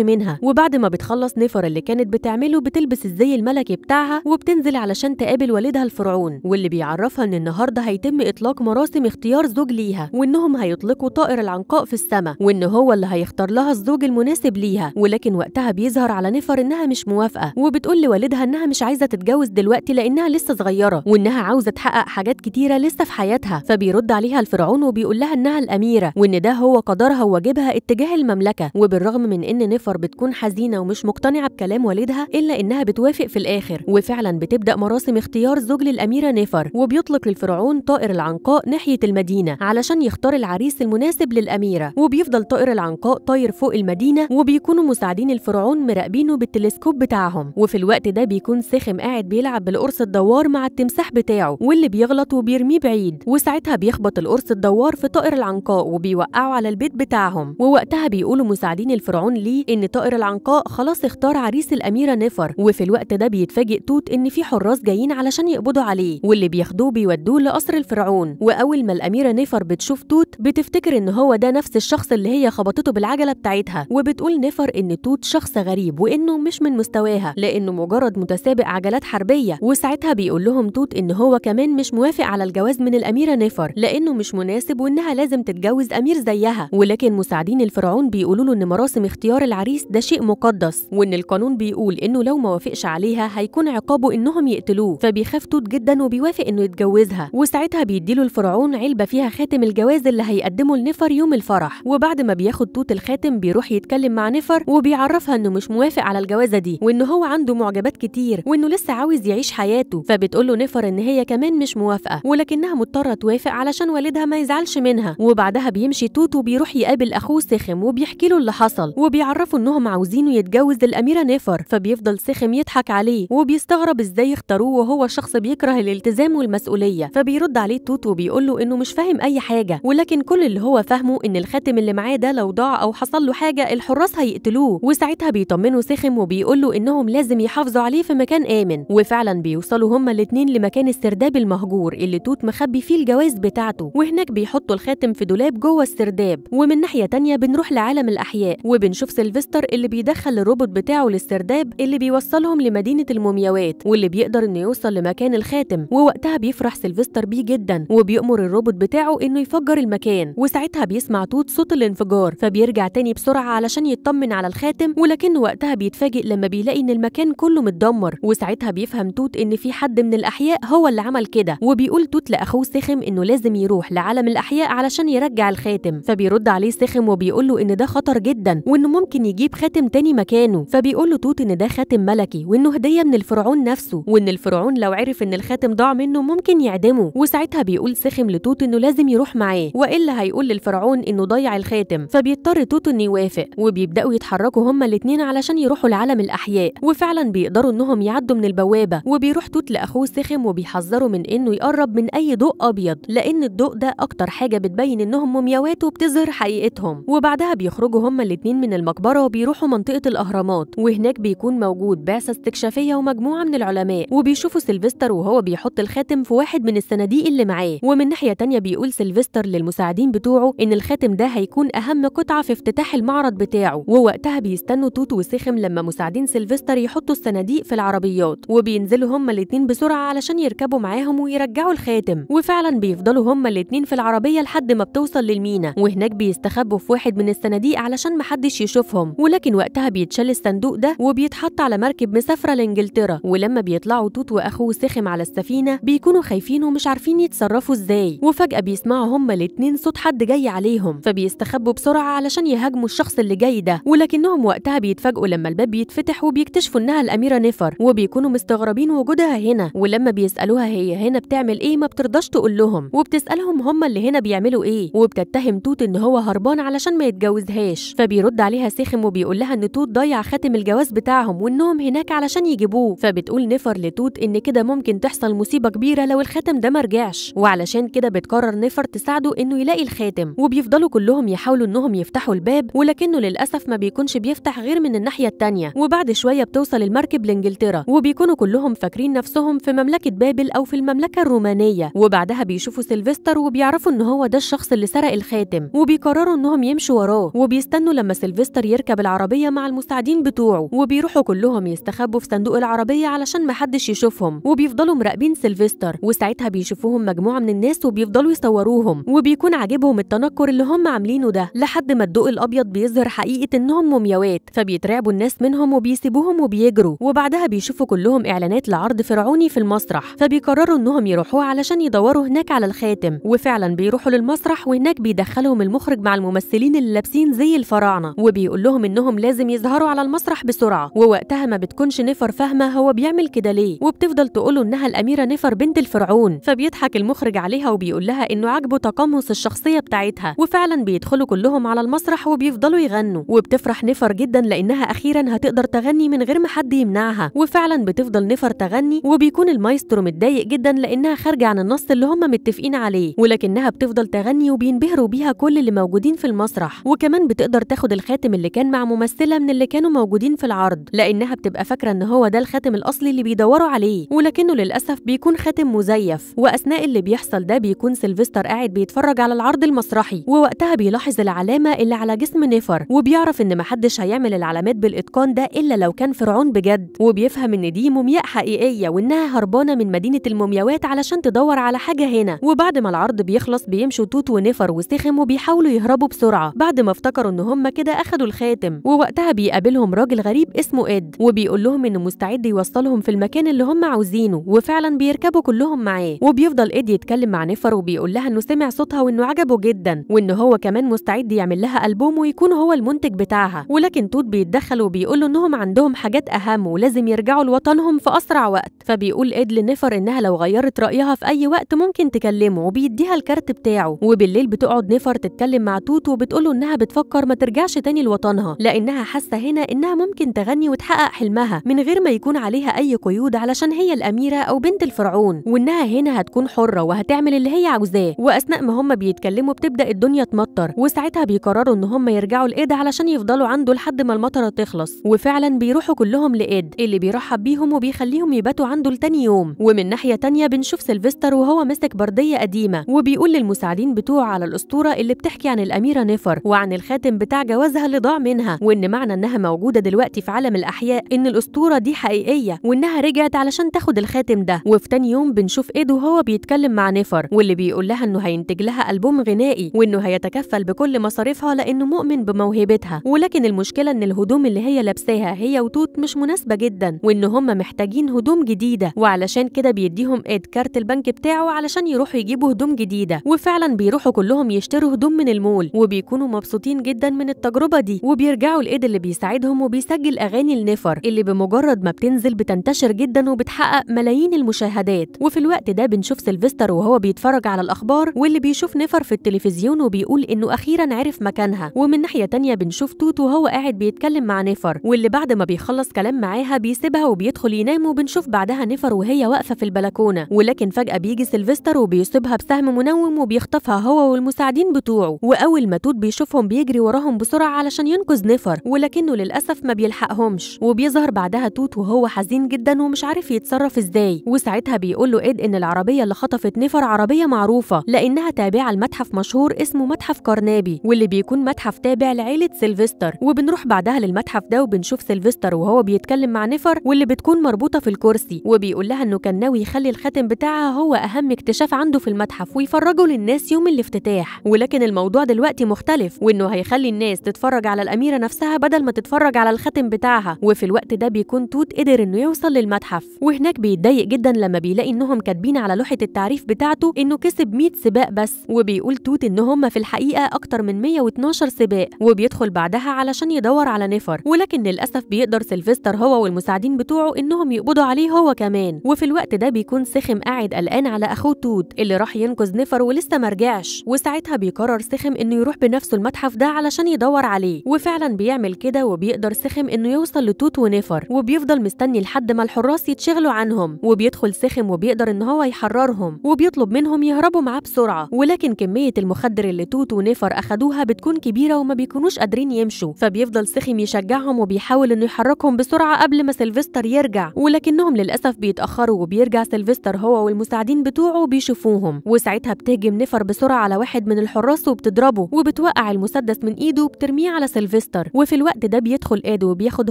منها. وبعد ما بتخلص نفر اللي كانت بتعمله بتلبس الزي الملكي بتاعها وبتنزل علشان تقابل والدها الفرعون، واللي بيعرفها ان النهارده هيتم اطلاق مراسم اختيار زوج ليها، وانهم هيطلقوا طائر العنقاء في السماء، وان هو اللي هيختار لها الزوج المناسب ليها. ولكن وقتها بيظهر على نفر انها مش موافقة، وبتقول لوالدها انها مش عايزه تتجوز دلوقتي لانها لسه صغيرة، وانها عاوزه تحقق حاجات كتيرة لسه في حياتها. فبيرد عليها الفرعون وبيقول لها انها الاميرة، وان ده هو قدرها وواجبها اتجاه المملكة. وبالرغم من ان نفر بتكون حزينة ومش مقتنعة بكلام والدها الا انها بتوافق في الاخر، وفعلا بتبدا مراسم اختيار زوج للاميره نفر، وبيطلق الفرعون طائر العنقاء ناحية المدينة علشان يختار العريس المناسب للاميره. وبيفضل طائر العنقاء طاير فوق المدينة، وبيكونوا مساعدين الفرعون مراقبينه بالتلسكوب بتاعهم. وفي الوقت ده بيكون سخم قاعد بيلعب بالقرص الدوار مع التمساح بتاعه، واللي بيغلط وبيرميه بعيد، وساعتها بيخبط القرص الدوار في طائر العنقاء وبيوقعه على البيت بتاعهم. ووقتها بيقولوا مساعدين الفرعون ليه ان طائر العنقاء خلاص اختار عريس الاميرة نفر. وفي الوقت ده بيتفاجئ توت ان في حراس جايين علشان يقبضوا عليه، واللي بياخدوه بيودوه لقصر الفرعون. واول ما الاميرة نفر بتشوف توت بتفتكر ان هو ده نفس الشخص اللي هي خبطته بالعجله بتاعتها، وبتقول نفر ان توت شخص غريب وانه مش من مستواها لانه مجرد متسابق عجلات حربيه. وساعتها بيقول لهم توت ان هو كمان مش موافق على الجواز من الاميرة نفر لانه مش مناسب، وانها لازم تتجوز امير زيها. ولكن مساعدين الفرعون بيقولوا له ان مراسم اختيار العريس ده شيء مقدس، وان القانون بيقول انه لو ما وافقش عليها هيكون عقابه انهم يقتلوه. فبيخاف توت جدا وبيوافق انه يتجوزها، وساعتها بيديله الفرعون علبة فيها خاتم الجواز اللي هيقدمه لنفر يوم الفرح. وبعد ما بياخد توت الخاتم بيروح يتكلم مع نفر وبيعرفها انه مش موافق على الجوازه دي، وان هو عنده معجبات كتير، وانه لسه عاوز يعيش حياته. فبتقول له نفر ان هي كمان مش موافقة، ولكنها مضطرة توافق علشان والدها ما يزعلش منها. وبعدها بيمشي توت وبيروح يقابل اخوه سخم وبيحكي له اللي حصل، وبيعرفه انهم عاوزينه يتجوز الاميرة نفر. فبيفضل سخم يضحك عليه وبيستغرب ازاي اختاروه وهو شخص بيكره الالتزام والمسؤولية. فبيرد عليه توت وبيقول له انه مش فاهم اي حاجة، ولكن كل اللي هو فاهمه ان الخاتم اللي معاه ده لو ضاع او حصل له حاجة الحراس هيقتلوه. وساعتها بيطمنه سخم وبيقول له انهم لازم يحافظوا عليه في مكان امن. وفعلا بيوصلوا هما الاثنين لمكان السرداب المهجور اللي توت مخبي فيه الجواز بتاعته، وهناك بيحطوا الخاتم في دولاب جوه السرداب. ومن ناحية تانية بنروح لعالم الاحياء، وبنشوف سيلفستر اللي بيدخل الروبوت بتاعه للسرداب اللي بيوصلهم لمدينة المومياوات، واللي بيقدر انه يوصل لمكان الخاتم. ووقتها بيفرح سيلفستر بيه جدا وبيأمر الروبوت بتاعه انه يفجر المكان. وساعتها بيسمع توت صوت الانفجار، فبيرجع تاني بسرعة علشان يطمن على الخاتم، ولكنه وقتها بيتفاجئ لما بيلاقي ان المكان كله متدمر. وساعتها بيفهم توت ان في حد من الاحياء هو اللي عمل كده، وبيقول توت لاخوه سخم انه لازم يروح لعالم الاحياء علشان يرجع الخاتم. فبيرد عليه سخم وبيقول له ان ده خطر جدا وانه ممكن يجيب خاتم تاني مكانه. فبيقول له توت ان ده خاتم ملكي وانه هديه من الفرعون نفسه، وان الفرعون لو عرف ان الخاتم ضاع منه ممكن يعدمه. وساعتها بيقول سخم لتوت انه لازم يروح معاه والا هيقول للفرعون انه ضيع الخاتم. فبيضطر توت انه يوافق، وبيبداوا يتحركوا هما الاثنين علشان يروحوا لعالم الاحياء. وفعلا بيقدروا انهم يعدوا من البوابة، وبيروح توت لاخوه سخم وبيحذره من انه يقرب من اي ضوء ابيض، لان الضوء ده اكتر حاجة بتبين انهم مومياوات وبتظهر حقيقتهم. وبعدها بيخرجوا هما الاثنين من المقبرة وبيروحوا منطقة الاهرامات، وهناك بيكون موجود بعثه استكشافيه ومجموعة من العلماء، وبيشوفوا سيلفستر وهو بيحط الخاتم في واحد من الصناديق اللي معاه. ومن ناحية تانية بيقول سيلفستر للمساعدين بتوعه ان الخاتم ده هيكون اهم قطعه في افتتاح المعرض بتاعه. ووقتها بيستنوا توت وسخم لما مساعدين سيلفستر يحطوا الصناديق في العربيات، وبينزلوا هما الاثنين بسرعة علشان يركبوا معاهم ويرجعوا الخاتم. وفعلا بيفضلوا هما الاثنين في العربية لحد ما بتوصل للمينا، وهناك بيستخبوا في واحد من الصناديق علشان محدش يشوفهم. ولكن وقتها بيتشال الصندوق ده وبيتحط على مركب مسافرة لانجلترا. ولما بيطلعوا توت واخوه سخم على السفينة بيكونوا خايفين ومش عارفين يتصرفوا ازاي، وفجاة بيسمعوا هما الاثنين صوت حد جاي عليهم، فبيستخبوا بسرعة علشان يهاجموا الشخص اللي جاي ده. ولكنهم وقتها بيتفاجئوا لما الباب بيتفتح وبيكتشفوا انها الاميرة نفر، وبيكونوا مستغربين وجودها هنا. ولما بيسالوها هي هنا بتعمل ايه ما بترضاش تقول لهم، وبتسالهم هما اللي هنا بيعملوا ايه، وبتتهم توت ان هو هربان علشان ما يتجوزهاش. فبيرد عليها سخم وبيقول لها ان توت ضيع خاتم الجواز بتاعهم وانهم هناك علشان يجيبوه. فبتقول نفر لتوت ان كده ممكن تحصل مصيبة كبيرة لو الخاتم ده ما رجعش، وعلشان كده بتقرر نفر تساعده انه يلاقي الخاتم. وبيفضلوا كلهم يحاولوا انهم يفتحوا الباب، ولكنه للاسف ما بيكونش بيفتح غير من الناحية التانية. وبعد شوية بتوصل المركب لانجلترا، وبيكونوا كلهم فاكرين نفسهم في مملكة بابل او في المملكة الرومانية. وبعدها بيشوفوا سيلفستر وبيعرفوا ان هو ده الشخص الشخص اللي سرق الخاتم، وبيقرروا انهم يمشوا وراه، وبيستنوا لما سيلفستر يركب العربية مع المساعدين بتوعه، وبيروحوا كلهم يستخبوا في صندوق العربية علشان محدش يشوفهم، وبيفضلوا مراقبين سيلفستر. وساعتها بيشوفوهم مجموعة من الناس وبيفضلوا يصوروهم، وبيكون عاجبهم التنكر اللي هم عاملينه ده، لحد ما الضوء الابيض بيظهر حقيقة انهم مومياوات، فبيترعبوا الناس منهم وبيسيبوهم وبيجروا. وبعدها بيشوفوا كلهم اعلانات لعرض فرعوني في المسرح، فبيقرروا انهم يروحوه علشان يدوروا هناك على الخاتم، وفعلا بيروحوا للمسرح، وهناك بيدخلهم المخرج مع الممثلين اللي لابسين زي الفراعنة، وبيقول لهم انهم لازم يظهروا على المسرح بسرعة. ووقتها ما بتكونش نفر فاهمه هو بيعمل كده ليه، وبتفضل تقوله انها الاميرة نفر بنت الفرعون، فبيضحك المخرج عليها وبيقول لها انه عاجبه تقمص الشخصية بتاعتها. وفعلا بيدخلوا كلهم على المسرح وبيفضلوا يغنوا، وبتفرح نفر جدا لانها اخيرا هتقدر تغني من غير ما حد يمنعها. وفعلا بتفضل نفر تغني، وبيكون المايسترو متضايق جدا لانها خارجه عن النص اللي هم متفقين عليه، ولكنها بتفضل تغني وبينبهروا بيها كل اللي موجودين في المسرح. وكمان بتقدر تاخد الخاتم اللي كان مع ممثلة من اللي كانوا موجودين في العرض، لانها بتبقى فاكره ان هو ده الخاتم الاصلي اللي بيدوروا عليه، ولكنه للاسف بيكون خاتم مزيف. واثناء اللي بيحصل ده بيكون سيلفستر قاعد بيتفرج على العرض المسرحي، ووقتها بيلاحظ العلامة اللي على جسم نفر، وبيعرف ان محدش هيعمل العلامات بالاتقان ده الا لو كان فرعون بجد، وبيفهم ان دي مومياء حقيقية وانها هربانه من مدينة المومياوات علشان تدور على حاجة هنا. وبعد ما العرض بيخلص بيمشوا توت ونفر وسخم وبيحاولوا يهربوا بسرعة بعد ما افتكروا ان هم كده اخدوا الخاتم. ووقتها بيقابلهم راجل غريب اسمه إد، وبيقول لهم انه مستعد يوصلهم في المكان اللي هم عاوزينه، وفعلا بيركبوا كلهم معاه. وبيفضل إد يتكلم مع نفر وبيقول لها انه سمع صوتها وانه عجبه جدا، وانه هو كمان مستعد يعمل لها ألبوم ويكون هو المنتج بتاعها. ولكن توت بيتدخل وبيقول له انهم عندهم حاجات اهم ولازم يرجعوا لوطنهم في اسرع وقت. فبيقول إد لنفر انها لو غيرت رايها في اي وقت ممكن تكلمه، وبيديها الكارت بتاعه. وبالليل بتقعد نفر تتكلم مع توت وبتقوله انها بتفكر ما ترجعش تاني لوطنها، لانها حاسه هنا انها ممكن تغني وتحقق حلمها من غير ما يكون عليها اي قيود علشان هي الاميرة او بنت الفرعون، وانها هنا هتكون حره وهتعمل اللي هي عاوزاه. واثناء ما هم بيتكلموا بتبدا الدنيا تمطر، وساعتها بيقرروا ان هم يرجعوا لإد علشان يفضلوا عنده لحد ما المطره تخلص. وفعلا بيروحوا كلهم لإد اللي بيرحب بيهم وبيخليهم يباتوا عنده لتاني يوم. ومن ناحية تانية بنشوف سيلفستر وهو ماسك برديه قديمة، وبيقول للمساعدين بتوعه على الاسطورة اللي بتحكي عن الاميرة نفر وعن الخاتم بتاع جوازها اللي ضاع منها، وان معنى انها موجودة دلوقتي في عالم الاحياء ان الاسطورة دي حقيقية وانها رجعت علشان تاخد الخاتم ده. وفي تاني يوم بنشوف إد وهو بيتكلم مع نفر، واللي بيقول لها انه هينتج لها ألبوم غنائي وانه هيتكفل بكل مصاريفها لانه مؤمن بموهبتها، ولكن المشكلة ان الهدوم اللي هي لابساها هي وتوت مش مناسبة جدا، وان هم محتاجين هدوم جديدة، وعلشان كده بيديهم إد كارت البنك بتاعه علشان يروحوا يجيبوا هدوم جديدة. وفعلا بيروحوا كلهم يشتروا هدوم من المول، وبيكونوا مبسوطين جدا من التجربة دي، وبيرجعوا لإد اللي بيساعدهم وبيسجل اغاني لنفر اللي بمجرد ما بتنزل بتنتشر جدا وبتحقق ملايين المشاهدات. وفي الوقت ده بنشوف سيلفستر وهو بيتفرج على الاخبار، واللي بيشوف نفر في التلفزيون وبيقول انه اخيرا عرف مكانها. ومن ناحية تانية بنشوف توت وهو قاعد بيتكلم مع نفر، واللي بعد ما بيخلص كلام معاها بيسيبها وبيدخل ينام. وبنشوف بعدها نفر وهي واقفة في البلكونه، ولكن فجاة بيجي سيلفستر وبيصيبها بسهم منوم وبيخطفها هو والمساعدين بتوعه. واول ما توت بيشوفهم بيجري وراهم بسرعة علشان ينقذ نفر، ولكنه للاسف ما بيلحقهمش. وبيظهر بعدها توت وهو حزين جدا ومش عارف يتصرف ازاي، وساعتها بيقول له إد ان العربية اللي خطفت نفر عربية معروفة لانها تابعه لمتحف مشهور اسمه متحف كارنابي، واللي بيكون متحف تابع لعيلة سيلفستر. وبنروح بعدها للمتحف ده وبنشوف سيلفستر وهو بيتكلم مع نفر واللي بتكون مربوطة في الكرسي، وبيقول لها انه كان ناوي يخلي الخاتم بتاعها هو اهم اكتشاف عنده في المتحف ويفرجه للناس يوم الافتتاح، ولكن الموضوع دلوقتي مختلف، وانه هيخلي الناس تتفرج على الاميرة نفسها بدل ما تتفرج على الخاتم بتاعها. وفي الوقت ده بيكون توت قدر انه يوصل للمتحف، وهناك بيتضايق جدا لما بيلاقي انهم كاتبين على لوحة التعريف بتاعته انه كسب 100 سباق بس، وبيقول توت ان هم في الحقيقة اكتر من 112 سباق. وبيدخل بعدها علشان يدور على نفر، ولكن للاسف بيقدر سيلفستر هو والمساعدين بتوعه انهم يقبضوا عليه هو كمان. وفي الوقت ده بيكون سخم قاعد قلقان على اخوه توت اللي راح ينقذ نفر ولسه مرجعش، وساعتها بيقرر سخم انه يروح بنفسه المتحف ده علشان يدور عليه، وفعلا بيعمل كده. وبيقدر سخم انه يوصل لتوت ونفر، وبيفضل مستني لحد ما الحراس يتشغلوا عنهم، وبيدخل سخم وبيقدر ان هو يحررهم وبيطلب منهم يهربوا معاه بسرعة، ولكن كمية المخدر اللي توت ونفر اخدوها بتكون كبيرة وما بيكونوش قادرين يمشوا، فبيفضل سخم يشجعهم وبيحاول انه يحركهم بسرعة قبل ما سيلفستر يرجع، ولكنهم للاسف بيتاخروا، وبيرجع سيلفستر هو والمساعدين بتوعه وبيشوفوهم، وساعتها بتهجم نفر بسرعة بسرعة على واحد من الحراس وبتضربه وبتوقع المسدس من ايده وبترميه على سيلفستر. وفي الوقت ده بيدخل اد وبياخد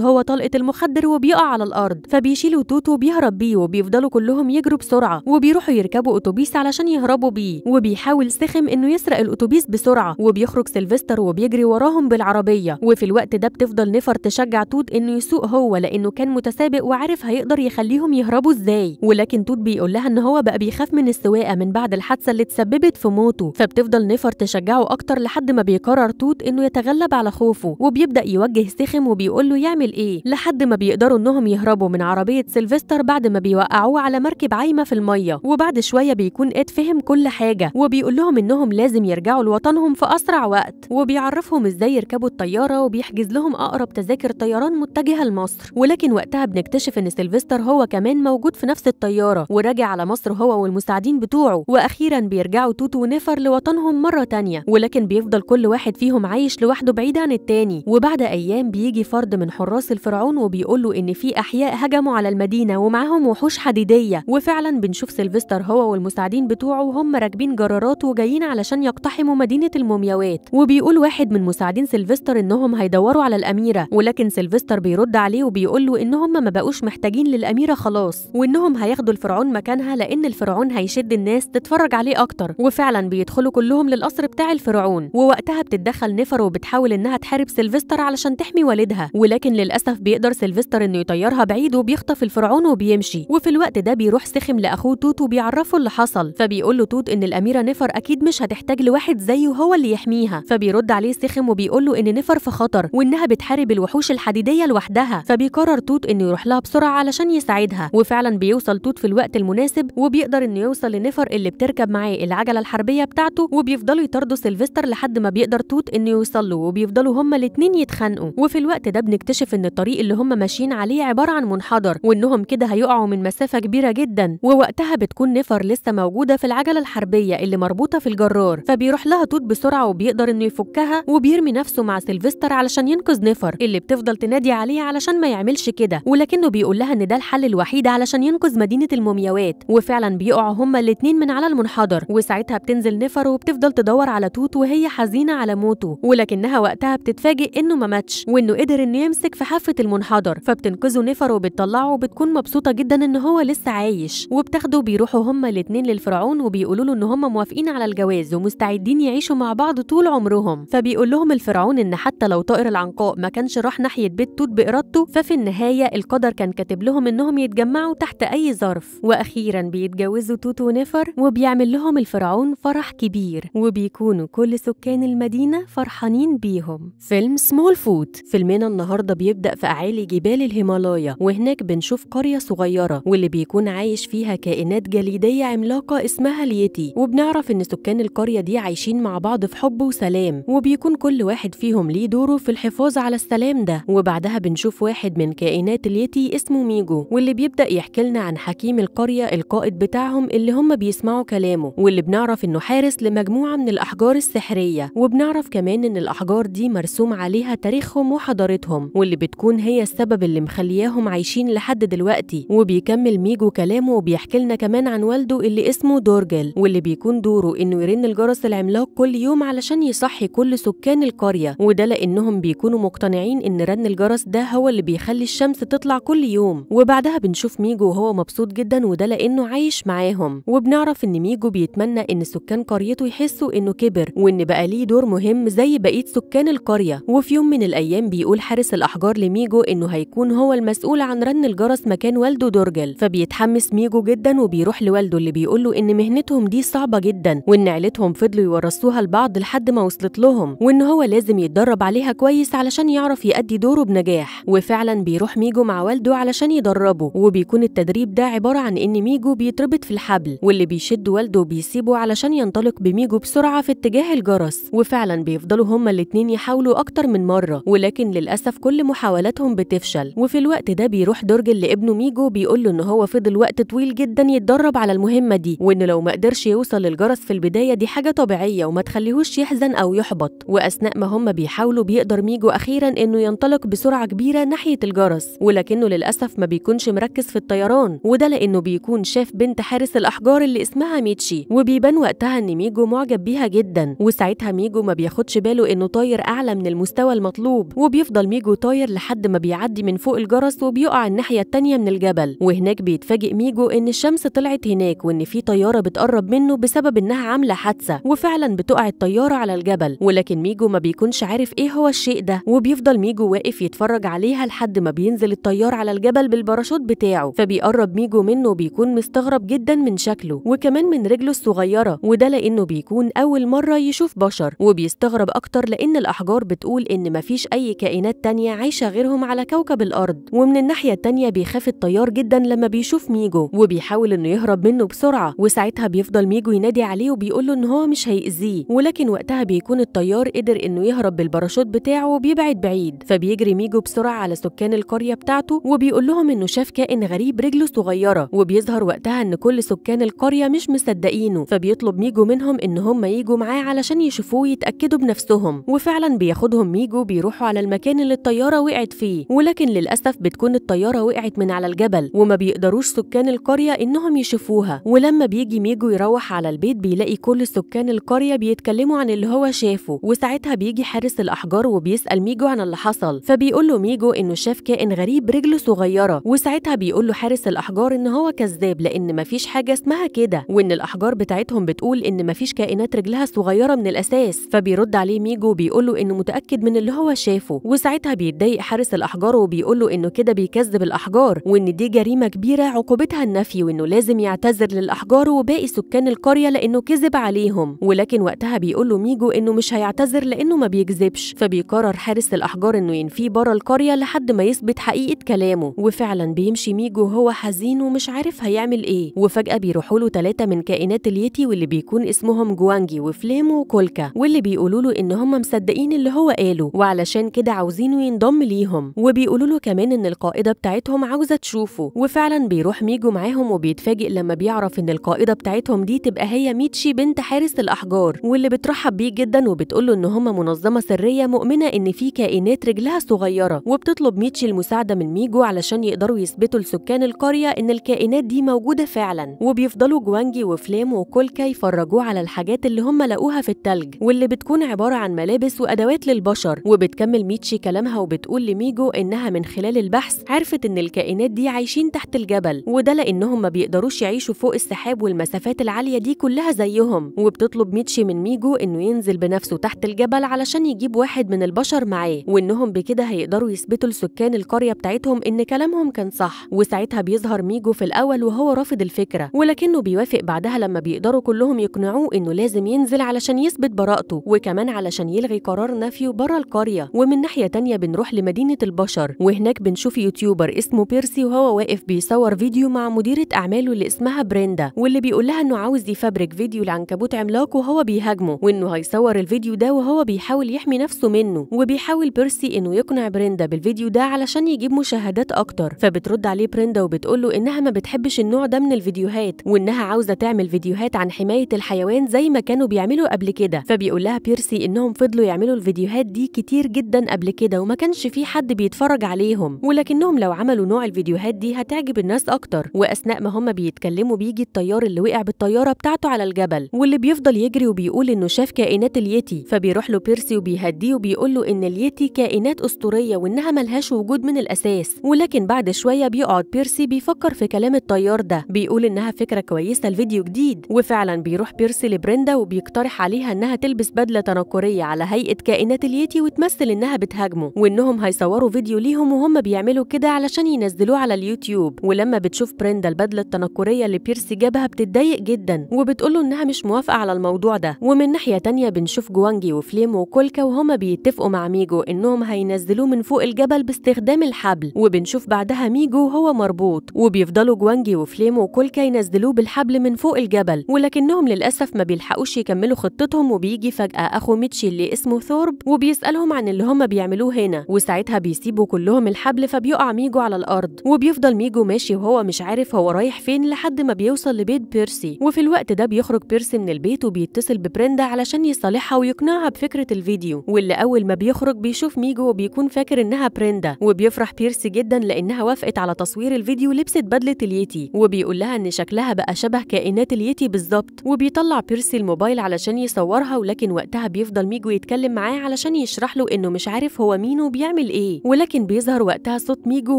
هو طلقه المخدر وبيقع على الارض، فبيشيلوا توت وبيهرب بيه وبيفضلوا كلهم يجروا بسرعة وبيروحوا يركبوا اتوبيس علشان يهربوا بيه. وبيحاول سخم انه يسرق الاتوبيس بسرعة وبيخرج سيلفستر وبيجري وراهم بالعربية. وفي الوقت ده بتفضل نفر تشجع توت انه يسوق هو لانه كان متسابق وعارف هيقدر يخليهم يهربوا ازاي، ولكن توت بيقول لها ان هو بقى بيخاف من السواقة من بعد الحادثة اللي اتسببت في موته. فبتفضل نفر تشجعه اكتر لحد ما بيقرر توت انه يتغلب على خوفه وبيبدا يوجه سخم وبيقول له يعمل ايه، لحد ما بيقدروا انهم يهربوا من عربية سيلفستر بعد ما بيوقعوه على مركب عايمه في المية. وبعد شوية بيكون اد فهم كل حاجة وبيقول لهم انهم لازم يرجعوا لوطنهم في اسرع وقت، وبيعرفهم ازاي يركبوا الطيارة وبيحجز لهم اقرب تذاكر طيران متجهة لمصر. ولكن وقتها بنكتشف ان سيلفستر هو كمان موجود في نفس الطيارة وراجع على مصر هو والمساعدين بتوعه. واخيرا بيرجعوا توت ونفر لوطنهم مرة تانية، ولكن بيفضل كل واحد فيهم عايش لوحده بعيد عن التاني. وبعد ايام بيجي فرد من حراس الفرعون وبيقول له ان في احياء هجموا على المدينة ومعاهم وحوش حديديه، وفعلا بنشوف سيلفستر هو والمساعدين بتوعه وهم راكبين جرارات وجايين علشان يقتحموا مدينة المومياوات. وبيقول واحد من مساعدين سيلفستر انهم هيدوروا على الاميرة، ولكن سيلفستر بيرد عليه وبيقول له انهم ما بقوش محتاجين للاميره خلاص وانهم هياخدوا الفرعون مكانها لان الفرعون هيشد الناس تتفرج عليه اكتر. وفعلا بيدخلوا كلهم للقصر بتاع الفرعون، ووقتها بتتدخل نفر وبتحاول انها تحارب سيلفستر علشان تحمي والدها، ولكن للاسف بيقدر سيلفستر انه يطيرها بعيد وبيخطف الفرعون وبيمشي. وفي الوقت ده بيروح سخم لاخوه توت وبيعرفه اللي حصل، فبيقول له توت ان الاميرة نفر اكيد مش هتحتاج لواحد زيه هو اللي يحميها. فبيرد عليه سخم وبيقول له ان نفر في خطر وانها بتحارب الوحوش الحديدية لوحدها، فبيقرر توت انه يروح لها بسرعة علشان يساعدها. وفعلا بيوصل توت في الوقت المناسب وبيقدر انه يوصل لنفر اللي بتركب معاه العجلة الحربية بتاعته، وبيفضلوا يطاردوا سيلفستر لحد ما بيقدر توت انه يوصل له وبيفضلوا هما الاثنين يتخانقوا. وفي الوقت ده بنكتشف ان الطريق اللي هما ماشيين عليه عبارة عن منحدر وانهم كده هيقعوا من مسافة كبيرة جدا. ووقتها بتكون نفر لسه موجودة في العجلة الحربية اللي مربوطة في الجرار، فبيروح لها توت بسرعة وبيقدر انه يفكها وبيرمي نفسه مع سيلفستر علشان ينقذ نفر اللي بتفضل تنادي عليه علشان ما يعملش كده، ولكنه بيقول لها ان ده الحل الوحيد علشان ينقذ مدينة المومياوات. وفعلا بيقعوا هما الاثنين من على المنحدر، وساعتها بتنزل نفر وبتفضل تدور على توت وهي حزينة على موته، ولكنها وقتها بتتفاجئ انه ما ماتش وانه قدر انه يمسك في حافة المنحدر، فبتنقذه نفر وبتطلعه وبتكون مبسوطة جدا ان هو لسه عايش. وبتاخده بيروحوا هما الاثنين للفرعون وبيقولوا له ان هما موافقين على الجواز ومستعدين يعيشوا مع بعض طول عمرهم. فبيقول لهم الفرعون ان حتى لو طائر العنقاء ما كانش راح ناحية بيت توت بارادته، ففي النهاية القدر كان كاتب لهم انهم يتجمعوا تحت اي ظرف. واخيرا بيتجوزوا توت ونفر وبيعمل لهم الفرعون فرح كبير وبيكونوا كل سكان المدينة فرحانين بيهم. فيلم سمول فوت. فيلمنا النهارده بيبدا في اعالي جبال الهيمالايا، وهناك بنشوف قرية صغيرة واللي بيكون عايش فيها كائنات جليديه عملاقة اسمها اليتي. وبنعرف ان سكان القرية دي عايشين مع بعض في حب وسلام، وبيكون كل واحد فيهم ليه دوره في الحفاظ على السلام ده. وبعدها بنشوف واحد من كائنات اليتي اسمه ميجو، واللي بيبدا يحكي لنا عن حكيم القرية القائد بتاعهم اللي هم بيسمعوا كلامه، واللي بنعرف انه حارس لمجموعة من الاحجار السحريه. وبنعرف كمان ان الاحجار دي مرسوم عليها تاريخهم وحضارتهم، واللي بتكون هي السبب اللي مخلياهم عايشين لحد دلوقتي. وبيكمل ميجو كلامه وبيحكي لنا كمان عن والده اللي اسمه دورجل، واللي بيكون دوره انه يرن الجرس العملاق كل يوم علشان يصحي كل سكان القرية، وده لانهم بيكونوا مقتنعين ان رن الجرس ده هو اللي بيخلي الشمس تطلع كل يوم. وبعدها بنشوف ميجو وهو مبسوط جدا، وده لانه عايش معاهم. وبنعرف ان ميجو بيتمنى ان سكان قريته يحسوا انه كبر وان بقى ليه دور مهم زي بقية سكان القرية. وفي يوم من الايام بيقول حارس الاحجار لميجو انه هيكون هو المسؤول عن رن الجرس مكان والده دورجل، فبيتحمس ميجو جدا وبيروح لوالده اللي بيقول له ان مهنتهم دي صعبة جدا وان عيلتهم فضلوا يورثوها لبعض لحد ما وصلت لهم، وان هو لازم يتدرب عليها كويس علشان يعرف يأدي دوره بنجاح. وفعلا بيروح ميجو مع والده علشان يدربه، وبيكون التدريب ده عبارة عن ان ميجو بيتربط في الحبل واللي بيشد والده وبيسيبه علشان ينطلق بميجو بسرعة في اتجاه الجرس. وفعلا بيفضلوا هما الاتنين يحاولوا اكتر من مرة، ولكن للاسف كل محاولاتهم بتفشل. وفي الوقت ده بيروح دورجل لابنه ميجو بيقول له ان هو فضل وقت طويل جدا يتدرب على المهمة دي، وان لو ما قدرش يوصل للجرس في البداية دي حاجة طبيعية وما تخليهوش يحزن او يحبط. واثناء ما هما بيحاولوا بيقدر ميجو اخيرا انه ينطلق بسرعة كبيرة ناحية الجرس، ولكنه للاسف ما بيكونش مركز في الطيران، وده لانه بيكون شاف بنت حارس الاحجار اللي اسمها ميتشي. وبيبان وقتها وقتها ان ميجو معجب بيها جدا. وساعتها ميجو ما بياخدش باله انه طاير اعلى من المستوى المطلوب، وبيفضل ميجو طاير لحد ما بيعدي من فوق الجرس وبيقع الناحية التانية من الجبل. وهناك بيتفاجئ ميجو ان الشمس طلعت هناك وان في طيارة بتقرب منه بسبب انها عاملة حادثة، وفعلا بتقع الطيارة على الجبل، ولكن ميجو ما بيكونش عارف ايه هو الشيء ده، وبيفضل ميجو واقف يتفرج عليها لحد ما بينزل الطيار على الجبل بالباراشوت بتاعه. فبيقرب ميجو منه وبيكون مستغرب جدا من شكله وكمان من رجله الصغيرة، وده لانه بيكون اول مرة يشوف بشر، وبيستغرب اكتر لان الاحجار بتقول ان مفيش اي كائنات تانية عايشة غيرهم على كوكب الارض. ومن الناحية التانية بيخاف الطيار جدا لما بيشوف ميجو وبيحاول انه يهرب منه بسرعة، وساعتها بيفضل ميجو ينادي عليه وبيقول له ان هو مش هيأذيه، ولكن وقتها بيكون الطيار قدر انه يهرب بالباراشوت بتاعه وبيبعد بعيد. فبيجري ميجو بسرعة على سكان القرية بتاعته وبيقول لهم انه شاف كائن غريب رجله صغيرة، وبيظهر وقتها ان كل سكان القرية مش مصدقينه، فبيطلب ميجو منهم ان هم يجوا معاه علشان يشوفوه يتأكدوا بنفسهم. وفعلا بياخدهم ميجو بيروحوا على المكان اللي الطيارة وقعت فيه، ولكن للأسف بتكون الطيارة وقعت من على الجبل وما بيقدروش سكان القرية انهم يشوفوها. ولما بيجي ميجو يروح على البيت بيلاقي كل سكان القرية بيتكلموا عن اللي هو شافه، وساعتها بيجي حارس الأحجار وبيسأل ميجو عن اللي حصل، فبيقول له ميجو انه شاف كائن غريب رجله صغيرة، وساعتها بيقول له حارس الأحجار ان هو كذاب لان مفيش حاجة اسمها كده، وان الأحجار بتاعتهم بتقول ان مفيش كائنات رجلها صغيرة من الأساس. فبيرد عليه ميجو وبيقول له انه متأكد من اللي هو شافه، وساعتها بيتضايق حارس الأحجار وبيقول له انه كده بيكذب الأحجار، وان دي جريمة كبيرة عقوبتها النفي، وانه لازم يعتذر للأحجار وباقي سكان القرية لانه كذب عليهم. ولكن وقتها بيقول له ميجو انه مش هيعتذر لانه ما بيكذبش، فبيقرر حارس الأحجار انه ينفيه بره القرية لحد ما يثبت حقيقة كلامه. وفعلا بيمشي ميجو وهو حزين ومش عارف هيعمل ايه، وفجأة بيروحوا له 3 من كائنات اليتي واللي بيكون اسمهم جوانجي وفليمو وكولكا، واللي بيقولوا له ان هم مصدقين اللي هو قاله وعلشان كده عاوزينه ينضم ليهم، وبيقولوا له كمان ان القائدة بتاعتهم عاوزة تشوفه. وفعلا بيروح ميجو معاهم وبيتفاجئ لما بيعرف ان القائدة بتاعتهم دي تبقى هي ميتشي بنت حارس الأحجار، واللي بترحب بيه جدا وبتقول له ان هم منظمة سرية مؤمنة ان في كائنات رجلها صغيرة، وبتطلب ميتشي المساعدة من ميجو علشان يقدروا يثبتوا لسكان القرية ان الكائنات دي موجودة فعلا. وبيفضلوا جوانجي وفليم وكولكا يفرجوه على الحاجات اللي هم لقوها في التلج واللي بتكون عبارة عن ملابس وأدوات للبشر. وبتكمل ميتشي كلامها وبتقول لميجو انها من خلال البحث عرفت ان الكائنات دي عايشين تحت الجبل، وده لانهم ما بيقدروش يعيشوا فوق السحاب والمسافات العالية دي كلها زيهم. وبتطلب ميتشي من ميجو انه ينزل بنفسه تحت الجبل علشان يجيب واحد من البشر معاه، وانهم بكده هيقدروا يثبتوا لسكان القرية بتاعتهم ان كلامهم كان صح. وساعتها بيظهر ميجو في الاول وهو رافض الفكرة، ولكنه بيوافق بعدها لما بيقدروا كلهم يقنعوه انه لازم ينزل علشان يثبت براءته، وكمان علشان يلغي قرار نفيه بره القرية. ومن ناحية تانية بنروح لمدينة البشر، وهناك بنشوف YouTuber اسمه بيرسي وهو واقف بيصور فيديو مع مديرة أعماله اللي اسمها بريندا، واللي بيقول لها انه عاوز يفبرك فيديو لعنكبوت عملاق وهو بيهاجمه، وانه هيصور الفيديو ده وهو بيحاول يحمي نفسه منه. وبيحاول بيرسي انه يقنع بريندا بالفيديو ده علشان يجيب مشاهدات اكتر، فبترد عليه بريندا وبتقول له انها ما بتحبش النوع ده من الفيديوهات، وانها عاوزة تعمل فيديوهات عن حماية الحيوان زي ما كانوا بيعملوا قبل كده. فبيقول لها بيرسي انهم فضلوا يعملوا الفيديوهات دي كتير جدا قبل كده وما كانش في حد بيتفرج عليهم، ولكنهم لو عملوا نوع الفيديوهات دي هتعجب الناس اكتر. واثناء ما هم بيتكلموا بيجي الطيار اللي وقع بالطيارة بتاعته على الجبل، واللي بيفضل يجري وبيقول انه شاف كائنات اليتي. فبيروح له بيرسي وبيهديه وبيقول له ان اليتي كائنات اسطورية وانها ملهاش وجود من الاساس. ولكن بعد شوية بيقعد بيرسي بيفكر في كلام الطيار ده، بيقول انها فكرة كويسة الفيديو جديد. وفعلا بيروح بيرسي لبريندا وبيقترح عليها انها تلبس بدله تنكريه على هيئة كائنات اليتي وتمثل انها بتهاجمه، وانهم هيصوروا فيديو ليهم وهم بيعملوا كده علشان ينزلوه على اليوتيوب. ولما بتشوف بريندا البدلة التنكريه اللي بيرسي جابها بتتضايق جدا وبتقوله انها مش موافقة على الموضوع ده. ومن ناحية تانية بنشوف جوانجي وفليم وكولكا وهما بيتفقوا مع ميجو انهم هينزلوه من فوق الجبل باستخدام الحبل، وبنشوف بعدها ميجو وهو مربوط، وبيفضلوا جوانجي وفليم وكولكا ينزلوه بالحبل من فوق الجبل، ولكنهم للاسف ما بيلحقوش يكملوا خطتهم. وبيجي فجأة اخو ميتشي اللي اسمه ثورب وبيسألهم عن اللي هما بيعملوه هنا، وساعتها بيسيبوا كلهم الحبل فبيقع ميجو على الارض. وبيفضل ميجو ماشي وهو مش عارف هو رايح فين لحد ما بيوصل لبيت بيرسي. وفي الوقت ده بيخرج بيرسي من البيت وبيتصل ببريندا علشان يصالحها ويقنعها بفكرة الفيديو، واللي اول ما بيخرج بيشوف ميجو وبيكون فاكر انها بريندا، وبيفرح بيرسي جدا لانها وافقت على تصوير الفيديو ولبست بدلة اليتي، وبيقول لها ان شكلها بقى شبه كائنات اليتي بالظبط. وبيعتذر وبيطلع بيرسي الموبايل علشان يصورها، ولكن وقتها بيفضل ميجو يتكلم معاه علشان يشرح له انه مش عارف هو مين وبيعمل ايه، ولكن بيظهر وقتها صوت ميجو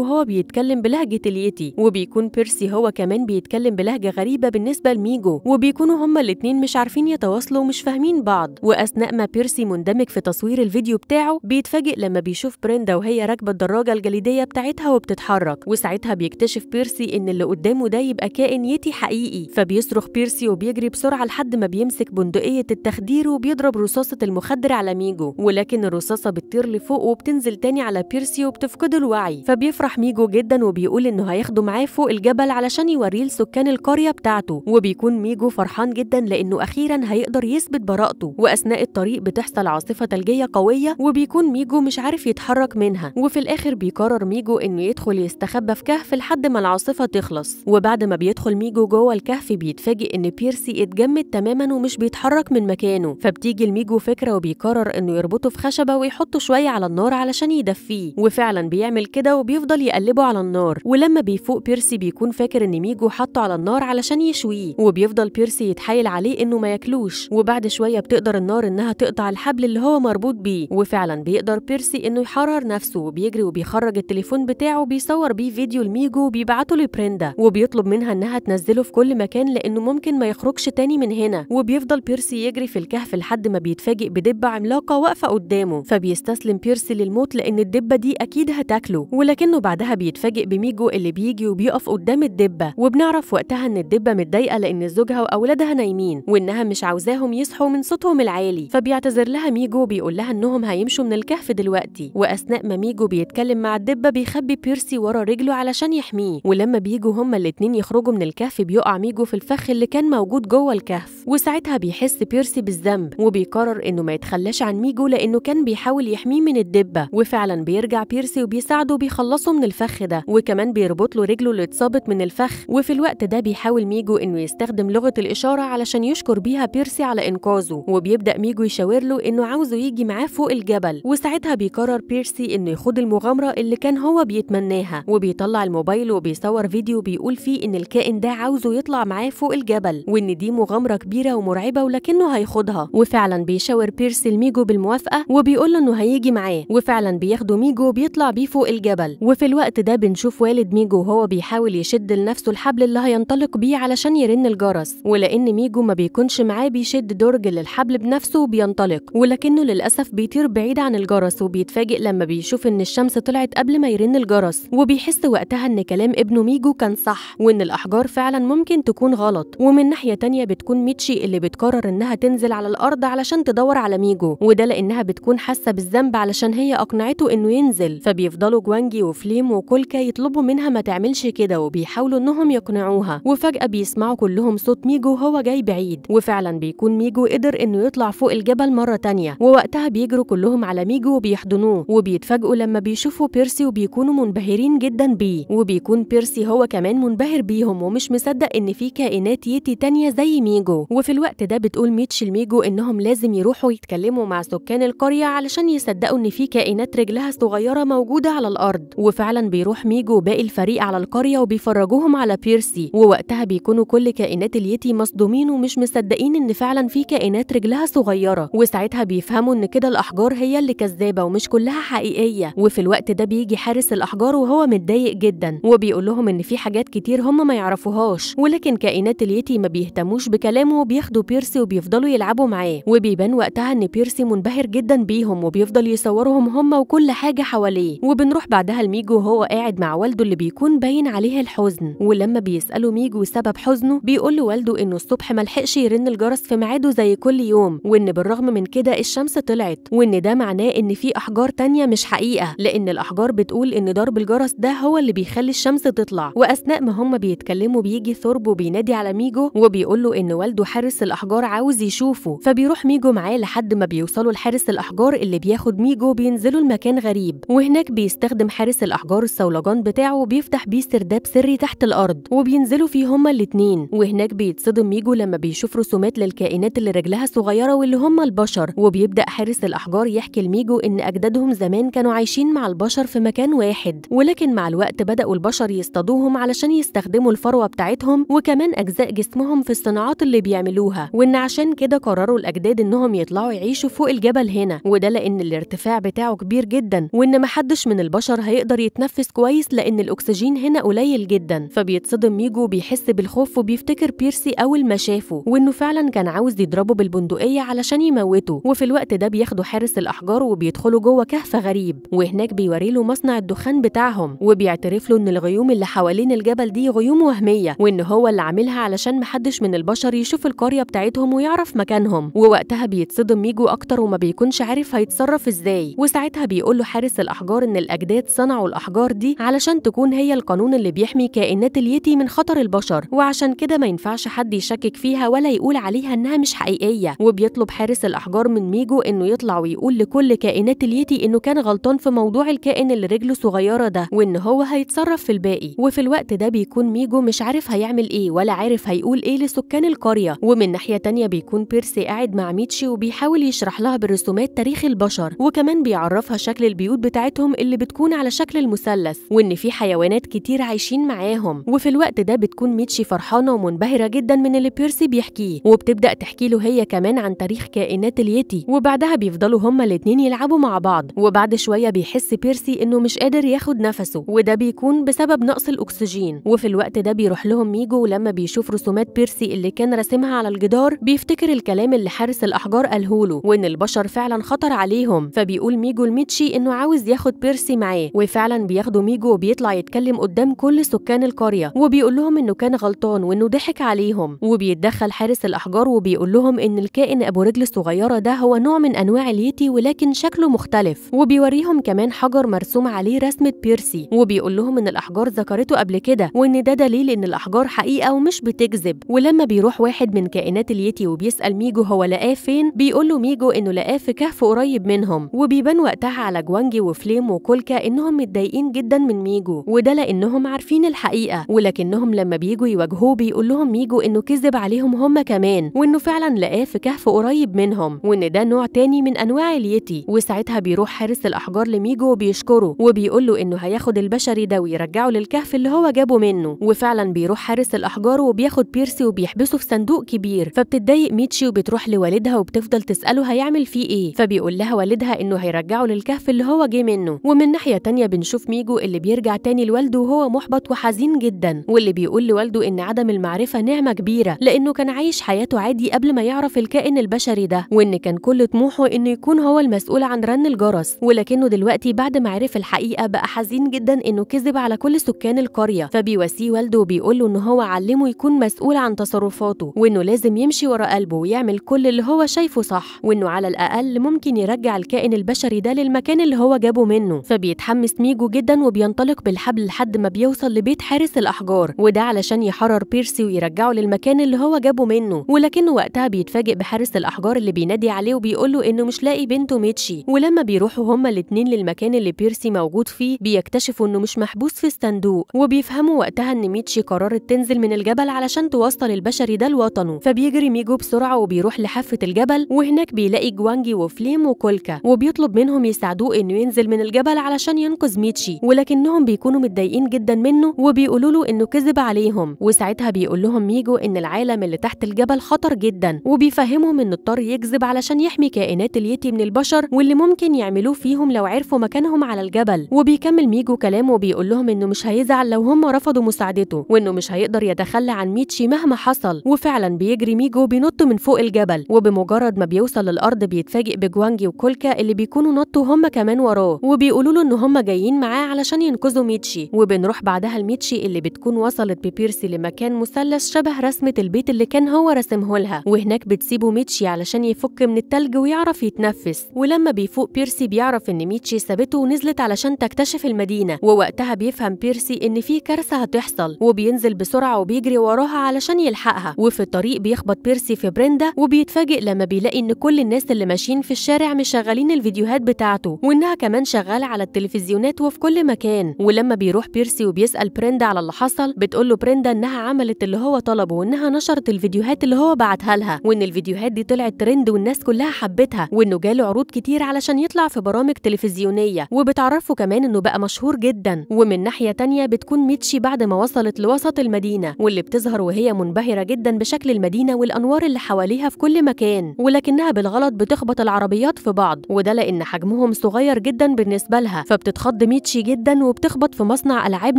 وهو بيتكلم بلهجة اليتي، وبيكون بيرسي هو كمان بيتكلم بلهجة غريبة بالنسبة لميجو، وبيكونوا هما الاتنين مش عارفين يتواصلوا ومش فاهمين بعض. واثناء ما بيرسي مندمج في تصوير الفيديو بتاعه بيتفاجئ لما بيشوف بريندا وهي راكبة الدراجة الجليدية بتاعتها وبتتحرك، وساعتها بيكتشف بيرسي ان اللي قدامه ده يبقى كائن يتي حقيقي، فبيصرخ بيرسي وبيجري بسرعة لحد ما بيمسك بندقية التخدير وبيضرب رصاصة المخدر على ميجو، ولكن الرصاصة بتطير لفوق وبتنزل تاني على بيرسي وبتفقده الوعي. فبيفرح ميجو جدا وبيقول انه هياخده معاه فوق الجبل علشان يوريه لسكان القرية بتاعته، وبيكون ميجو فرحان جدا لانه اخيرا هيقدر يثبت براءته. واثناء الطريق بتحصل عاصفة ثلجية قوية وبيكون ميجو مش عارف يتحرك منها، وفي الاخر بيقرر ميجو انه يدخل يستخبى في كهف لحد ما العاصفة تخلص. وبعد ما بيدخل ميجو جوه الكهف بيتفاجئ ان بيرسي اتجمد تماما ومش بيتحرك من مكانه، فبتيجي لميجو فكرة وبيقرر انه يربطه في خشبة ويحطه شوية على النار علشان يدفيه، وفعلا بيعمل كده وبيفضل يقلبه على النار. ولما بيفوق بيرسي بيكون فاكر ان ميجو حطه على النار علشان يشويه، وبيفضل بيرسي يتحايل عليه انه ما ياكلوش، وبعد شوية بتقدر النار انها تقطع الحبل اللي هو مربوط بيه، وفعلا بيقدر بيرسي انه يحرر نفسه وبيجري وبيخرج التليفون بتاعه بيصور بيه فيديو لميجو وبيبعته لبريندا، وبيطلب منها انها تنزله في كل مكان لانه ممكن ما يخرجش تاني من هنا. وبيفضل بيرسي يجري في الكهف لحد ما بيتفاجئ بدبة عملاقة واقفة قدامه، فبيستسلم بيرسي للموت لان الدبة دي اكيد هتاكله، ولكنه بعدها بيتفاجئ بميجو اللي بيجي وبيقف قدام الدبة، وبنعرف وقتها ان الدبة متضايقة لان زوجها واولادها نايمين وانها مش عاوزاهم يصحوا من صوتهم العالي، فبيعتذر لها ميجو وبيقول لها انهم هيمشوا من الكهف دلوقتي. واثناء ما ميجو بيتكلم مع الدبة بيخبي بيرسي ورا رجله علشان يحميه، ولما بيجوا هما الاتنين يخرجوا من الكهف بيقع ميجو في الفخ اللي كان موجود جوه الكهف، وساعتها بيحس بيرسي بالذنب وبيقرر انه ما يتخلاش عن ميجو لانه كان بيحاول يحميه من الدبة، وفعلا بيرجع بيرسي وبيساعده وبيخلصه من الفخ ده، وكمان بيربط له رجله اللي اتصابت من الفخ. وفي الوقت ده بيحاول ميجو انه يستخدم لغة الإشارة علشان يشكر بيها بيرسي على إنقاذه، وبيبدأ ميجو يشاور له انه عاوزه يجي معاه فوق الجبل، وساعتها بيقرر بيرسي انه يخوض المغامرة اللي كان هو بيتمناها، وبيطلع الموبايل وبيصور فيديو بيقول فيه ان الكائن ده عاوزه يطلع معاه فوق الجبل، وان دي مغامرة كبيرة ومرعبة ولكنه هيخوضها. وفعلا بيشاور بيرسي لميجو بالموافقة وبيقول له انه هيجي معاه، وفعلا بياخده ميجو وبيطلع بيه فوق الجبل. وفي الوقت ده بنشوف والد ميجو وهو بيحاول يشد لنفسه الحبل اللي هينطلق بيه علشان يرن الجرس، ولان ميجو ما بيكونش معاه بيشد درج للحبل بنفسه وبينطلق، ولكنه للاسف بيطير بعيد عن الجرس، وبيتفاجئ لما بيشوف ان الشمس طلعت قبل ما يرن الجرس، وبيحس وقتها ان كلام ابنه ميجو كان صح وان الاحجار فعلا ممكن تكون غلط. ومن ناحية تانية بتكون ميتشي اللي بتقرر انها تنزل على الارض علشان تدور على ميجو، وده لانها بتكون حاسه بالذنب علشان هي اقنعته انه ينزل، فبيفضلوا جوانجي وفليم وكولكا يطلبوا منها ما تعملش كده وبيحاولوا انهم يقنعوها. وفجأة بيسمعوا كلهم صوت ميجو وهو جاي بعيد، وفعلا بيكون ميجو قدر انه يطلع فوق الجبل مرة تانية، ووقتها بيجروا كلهم على ميجو وبيحضنوه، وبيتفاجئوا لما بيشوفوا بيرسي وبيكونوا منبهرين جدا بيه، وبيكون بيرسي هو كمان منبهر بيهم ومش مصدق ان في كائنات يتي تانية زي ميجو. وفي الوقت ده بتقول ميتش لميجو انهم لازم يروحوا يتكلموا مع سكان القرية علشان يصدقوا ان في كائنات رجلها صغيرة موجودة على الارض، وفعلا بيروح ميجو وباقي الفريق على القرية وبيفرجوهم على بيرسي، ووقتها بيكونوا كل كائنات اليتي مصدومين ومش مصدقين ان فعلا في كائنات رجلها صغيرة، وساعتها بيفهموا ان كده الاحجار هي اللي كذابة ومش كلها حقيقية. وفي الوقت ده بيجي حارس الاحجار وهو متضايق جدا وبيقول لهم ان في حاجات كتير هم ما يعرفوهاش، ولكن كائنات اليتي ما بيهتموش بكلامه وبياخدوا بيرسي وبيفضلوا يلعبوا معاه، وبيبان وقتها ان بيرسي منبهر جدا بيهم وبيفضل يصورهم هم وكل حاجة حواليه. وبنروح بعدها لميجو وهو قاعد مع والده اللي بيكون باين عليه الحزن، ولما بيسأله ميجو سبب حزنه بيقول له والده انه الصبح ملحقش يرن الجرس في ميعاده زي كل يوم، وان بالرغم من كده الشمس طلعت، وان ده معناه ان في احجار تانية مش حقيقة لان الاحجار بتقول ان ضرب الجرس ده هو اللي بيخلي الشمس تطلع. واثناء ما هم بيتكلموا بيجي ثورب وبينادي على ميجو وبيقول له ان والده حارس الاحجار عاوز يشوفه، فبيروح ميجو معاه لحد ما بيوصلوا لحارس الاحجار اللي بياخد ميجو بينزلوا لمكان غريب، وهناك بيستخدم حارس الاحجار الصولجان بتاعه وبيفتح بيه سرداب سري تحت الارض وبينزلوا فيه هما الاتنين. وهناك بيتصدم ميجو لما بيشوف رسومات للكائنات اللي رجلها صغيرة واللي هما البشر، وبيبدا حارس الاحجار يحكي لميجو ان اجدادهم زمان كانوا عايشين مع البشر في مكان واحد، ولكن مع الوقت بداوا البشر يصطادوهم علشان يستخدموا الفروه بتاعتهم وكمان اجزاء جسمهم في الصناعات الغلط اللي بيعملوها، وإن عشان كده قرروا الأجداد إنهم يطلعوا يعيشوا فوق الجبل هنا، وده لأن الارتفاع بتاعه كبير جدا، وإن محدش من البشر هيقدر يتنفس كويس لأن الأكسجين هنا قليل جدا. فبيتصدم ميجو وبيحس بالخوف وبيفتكر بيرسي أول ما شافه، وإنه فعلا كان عاوز يضربه بالبندقية علشان يموته. وفي الوقت ده بياخدوا حارس الأحجار وبيدخلوا جوه كهف غريب، وهناك بيوريله مصنع الدخان بتاعهم، وبيعترف له إن الغيوم اللي حوالين الجبل دي غيوم وهمية، وإن هو اللي عاملها علشان محدش من البشر يشوف القرية بتاعتهم ويعرف مكانهم. ووقتها بيتصدم ميجو أكتر وما بيكونش عارف هيتصرف إزاي، وساعتها بيقول له حارس الأحجار إن الأجداد صنعوا الأحجار دي علشان تكون هي القانون اللي بيحمي كائنات اليتي من خطر البشر، وعشان كده ما ينفعش حد يشكك فيها ولا يقول عليها إنها مش حقيقية. وبيطلب حارس الأحجار من ميجو إنه يطلع ويقول لكل كائنات اليتي إنه كان غلطان في موضوع الكائن اللي رجله صغيرة ده، وإن هو هيتصرف في الباقي. وفي الوقت ده بيكون ميجو مش عارف هيعمل إيه ولا عارف هيقول إيه لسكان القرية. ومن ناحية تانية بيكون بيرسي قاعد مع ميتشي وبيحاول يشرح لها بالرسومات تاريخ البشر، وكمان بيعرفها شكل البيوت بتاعتهم اللي بتكون على شكل المثلث، وإن في حيوانات كتير عايشين معاهم. وفي الوقت ده بتكون ميتشي فرحانة ومنبهرة جدا من اللي بيرسي بيحكيه، وبتبدأ تحكي له هي كمان عن تاريخ كائنات اليتي. وبعدها بيفضلوا هما الاتنين يلعبوا مع بعض، وبعد شوية بيحس بيرسي إنه مش قادر ياخد نفسه، وده بيكون بسبب نقص الأكسجين. وفي الوقت ده بيروح لهم ميجو، ولما بيشوف رسومات بيرسي اللي كان راسمها على الجدار بيفتكر الكلام اللي حارس الأحجار قالهوله، وإن البشر فعلا خطر عليهم. فبيقول ميجو لميتشي إنه عاوز ياخد بيرسي معاه، وفعلا بياخده ميجو وبيطلع يتكلم قدام كل سكان القرية، وبيقول لهم إنه كان غلطان وإنه ضحك عليهم. وبيتدخل حارس الأحجار وبيقول لهم إن الكائن أبو رجل الصغيرة ده هو نوع من أنواع اليتي ولكن شكله مختلف، وبيوريهم كمان حجر مرسوم عليه رسمة بيرسي، وبيقول لهم إن الأحجار ذكرته قبل كده، وإن ده دليل إن الأحجار حقيقة ومش بتكذب. ولما بيروح واحد من كائنات اليتي وبيسأل ميجو هو لقاه فين، بيقول له ميجو إنه لقاه في كهف قريب منهم. وبيبان وقتها على جوانجي وفليم وكولكا إنهم متضايقين جدا من ميجو، وده لأنهم عارفين الحقيقة، ولكنهم لما بيجوا يواجهوه بيقول لهم ميجو إنه كذب عليهم هم كمان، وإنه فعلا لقاه في كهف قريب منهم، وإن ده نوع تاني من أنواع اليتي. وساعتها بيروح حارس الأحجار لميجو وبيشكره وبيقول له إنه هياخد البشري ده ويرجعه للكهف اللي هو جابه منه. وفعلا بيروح حارس الأحجار وبياخد بيرسي وبيحبسه في صندوق كبير. فبتتضايق ميتشي وبتروح لوالدها وبتفضل تسأله هيعمل فيه إيه، فبيقول لها والدها إنه هيرجعه للكهف اللي هو جه منه. ومن ناحية تانية بنشوف ميجو اللي بيرجع تاني لوالده وهو محبط وحزين جدا، واللي بيقول لوالده إن عدم المعرفة نعمة كبيرة، لأنه كان عايش حياته عادي قبل ما يعرف الكائن البشري ده، وإن كان كل طموحه إنه يكون هو المسؤول عن رن الجرس، ولكنه دلوقتي بعد ما عرف الحقيقة بقى حزين جدا إنه كذب على كل سكان القرية. فبيواسيه والده وبيقول له إن هو علمه يكون مسؤول عن تصرفاته، وإنه لازم يمشي ورا قلبه ويعمل كل اللي هو شايفه صح، وإنه على الأقل ممكن يرجع الكائن البشري ده للمكان اللي هو جابه منه. فبيتحمس ميجو جدا وبينطلق بالحبل لحد ما بيوصل لبيت حارس الأحجار، وده علشان يحرر بيرسي ويرجعه للمكان اللي هو جابه منه. ولكنه وقتها بيتفاجئ بحارس الأحجار اللي بينادي عليه وبيقول له إنه مش لاقي بنته ميتشي. ولما بيروحوا هما الاتنين للمكان اللي بيرسي موجود فيه بيكتشفوا إنه مش محبوس في الصندوق، وبيفهموا وقتها إن ميتشي قررت تنزل من الجبل علشان توصل البشري ده لوطنه. فبيجري ميجو بسرعة وبيروح لحافة الجبل، وهناك بيلاقي جوانجي وفليم وكولكا، وبيطلب منهم يساعدوه إنه ينزل من الجبل علشان ينقذ ميتشي، ولكنهم بيكونوا متضايقين جدا منه وبيقولوا له إنه كذب عليهم. وساعتها بيقول لهم ميجو إن العالم اللي تحت الجبل خطر جدا، وبيفهمهم إنه اضطر يكذب علشان يحمي كائنات اليتي من البشر واللي ممكن يعملوه فيهم لو عرفوا مكانهم على الجبل. وبيكمل ميجو كلامه وبيقول لهم إنه مش هيزعل لو هم رفضوا مساعدته، وإنه مش هيقدر يتخلى عن ميتشي مهما حصل. وفعلا بيجري ميجو بينط من فوق الجبل، وبمجرد ما بيوصل للأرض بيتفاجئ بجوانجي وكولكا اللي بيكونوا نطوا هم كمان وراه، وبيقولوا له إن هم جايين معاه علشان ينقذوا ميتشي. وبنروح بعدها لميتشي اللي بتكون وصلت ببيرسي لمكان مثلث شبه رسمة البيت اللي كان هو رسمه لها، وهناك بتسيبه ميتشي علشان يفك من التلج ويعرف يتنفس. ولما بيفوق بيرسي بيعرف إن ميتشي سابته ونزلت علشان تكتشف المدينة، ووقتها بيفهم بيرسي إن في كارثة هتحصل، وبينزل بسرعة وبيجري وراها علشان يلحقها. وفي الطريق بيخبط بيرسي في بريندا، وبيتفاجئ لما بيلاقي إن كل الناس اللي ماشيين في الشارع مشغلين الفيديوهات بتاعته، وإنها كمان شغالة على التلفزيونات وفي كل مكان. ولما بيروح بيرسي وبيسأل بريندا على اللي حصل، بتقول له بريندا إنها عملت اللي هو طلبه، وإنها نشرت الفيديوهات اللي هو بعتها لها، وإن الفيديوهات دي طلعت ترند والناس كلها حبتها، وإنه جاله عروض كتير علشان يطلع في برامج تلفزيونية، وبتعرفه كمان إنه بقى مشهور جدا. ومن ناحية تانية بتكون ميتشي بعد ما وصلت لوسط المدينة، واللي بتظهر وهي منبهرة جدا جدا بشكل المدينة والأنوار اللي حواليها في كل مكان، ولكنها بالغلط بتخبط العربيات في بعض، وده لأن حجمهم صغير جدا بالنسبة لها. فبتتخض ميتشي جدا وبتخبط في مصنع ألعاب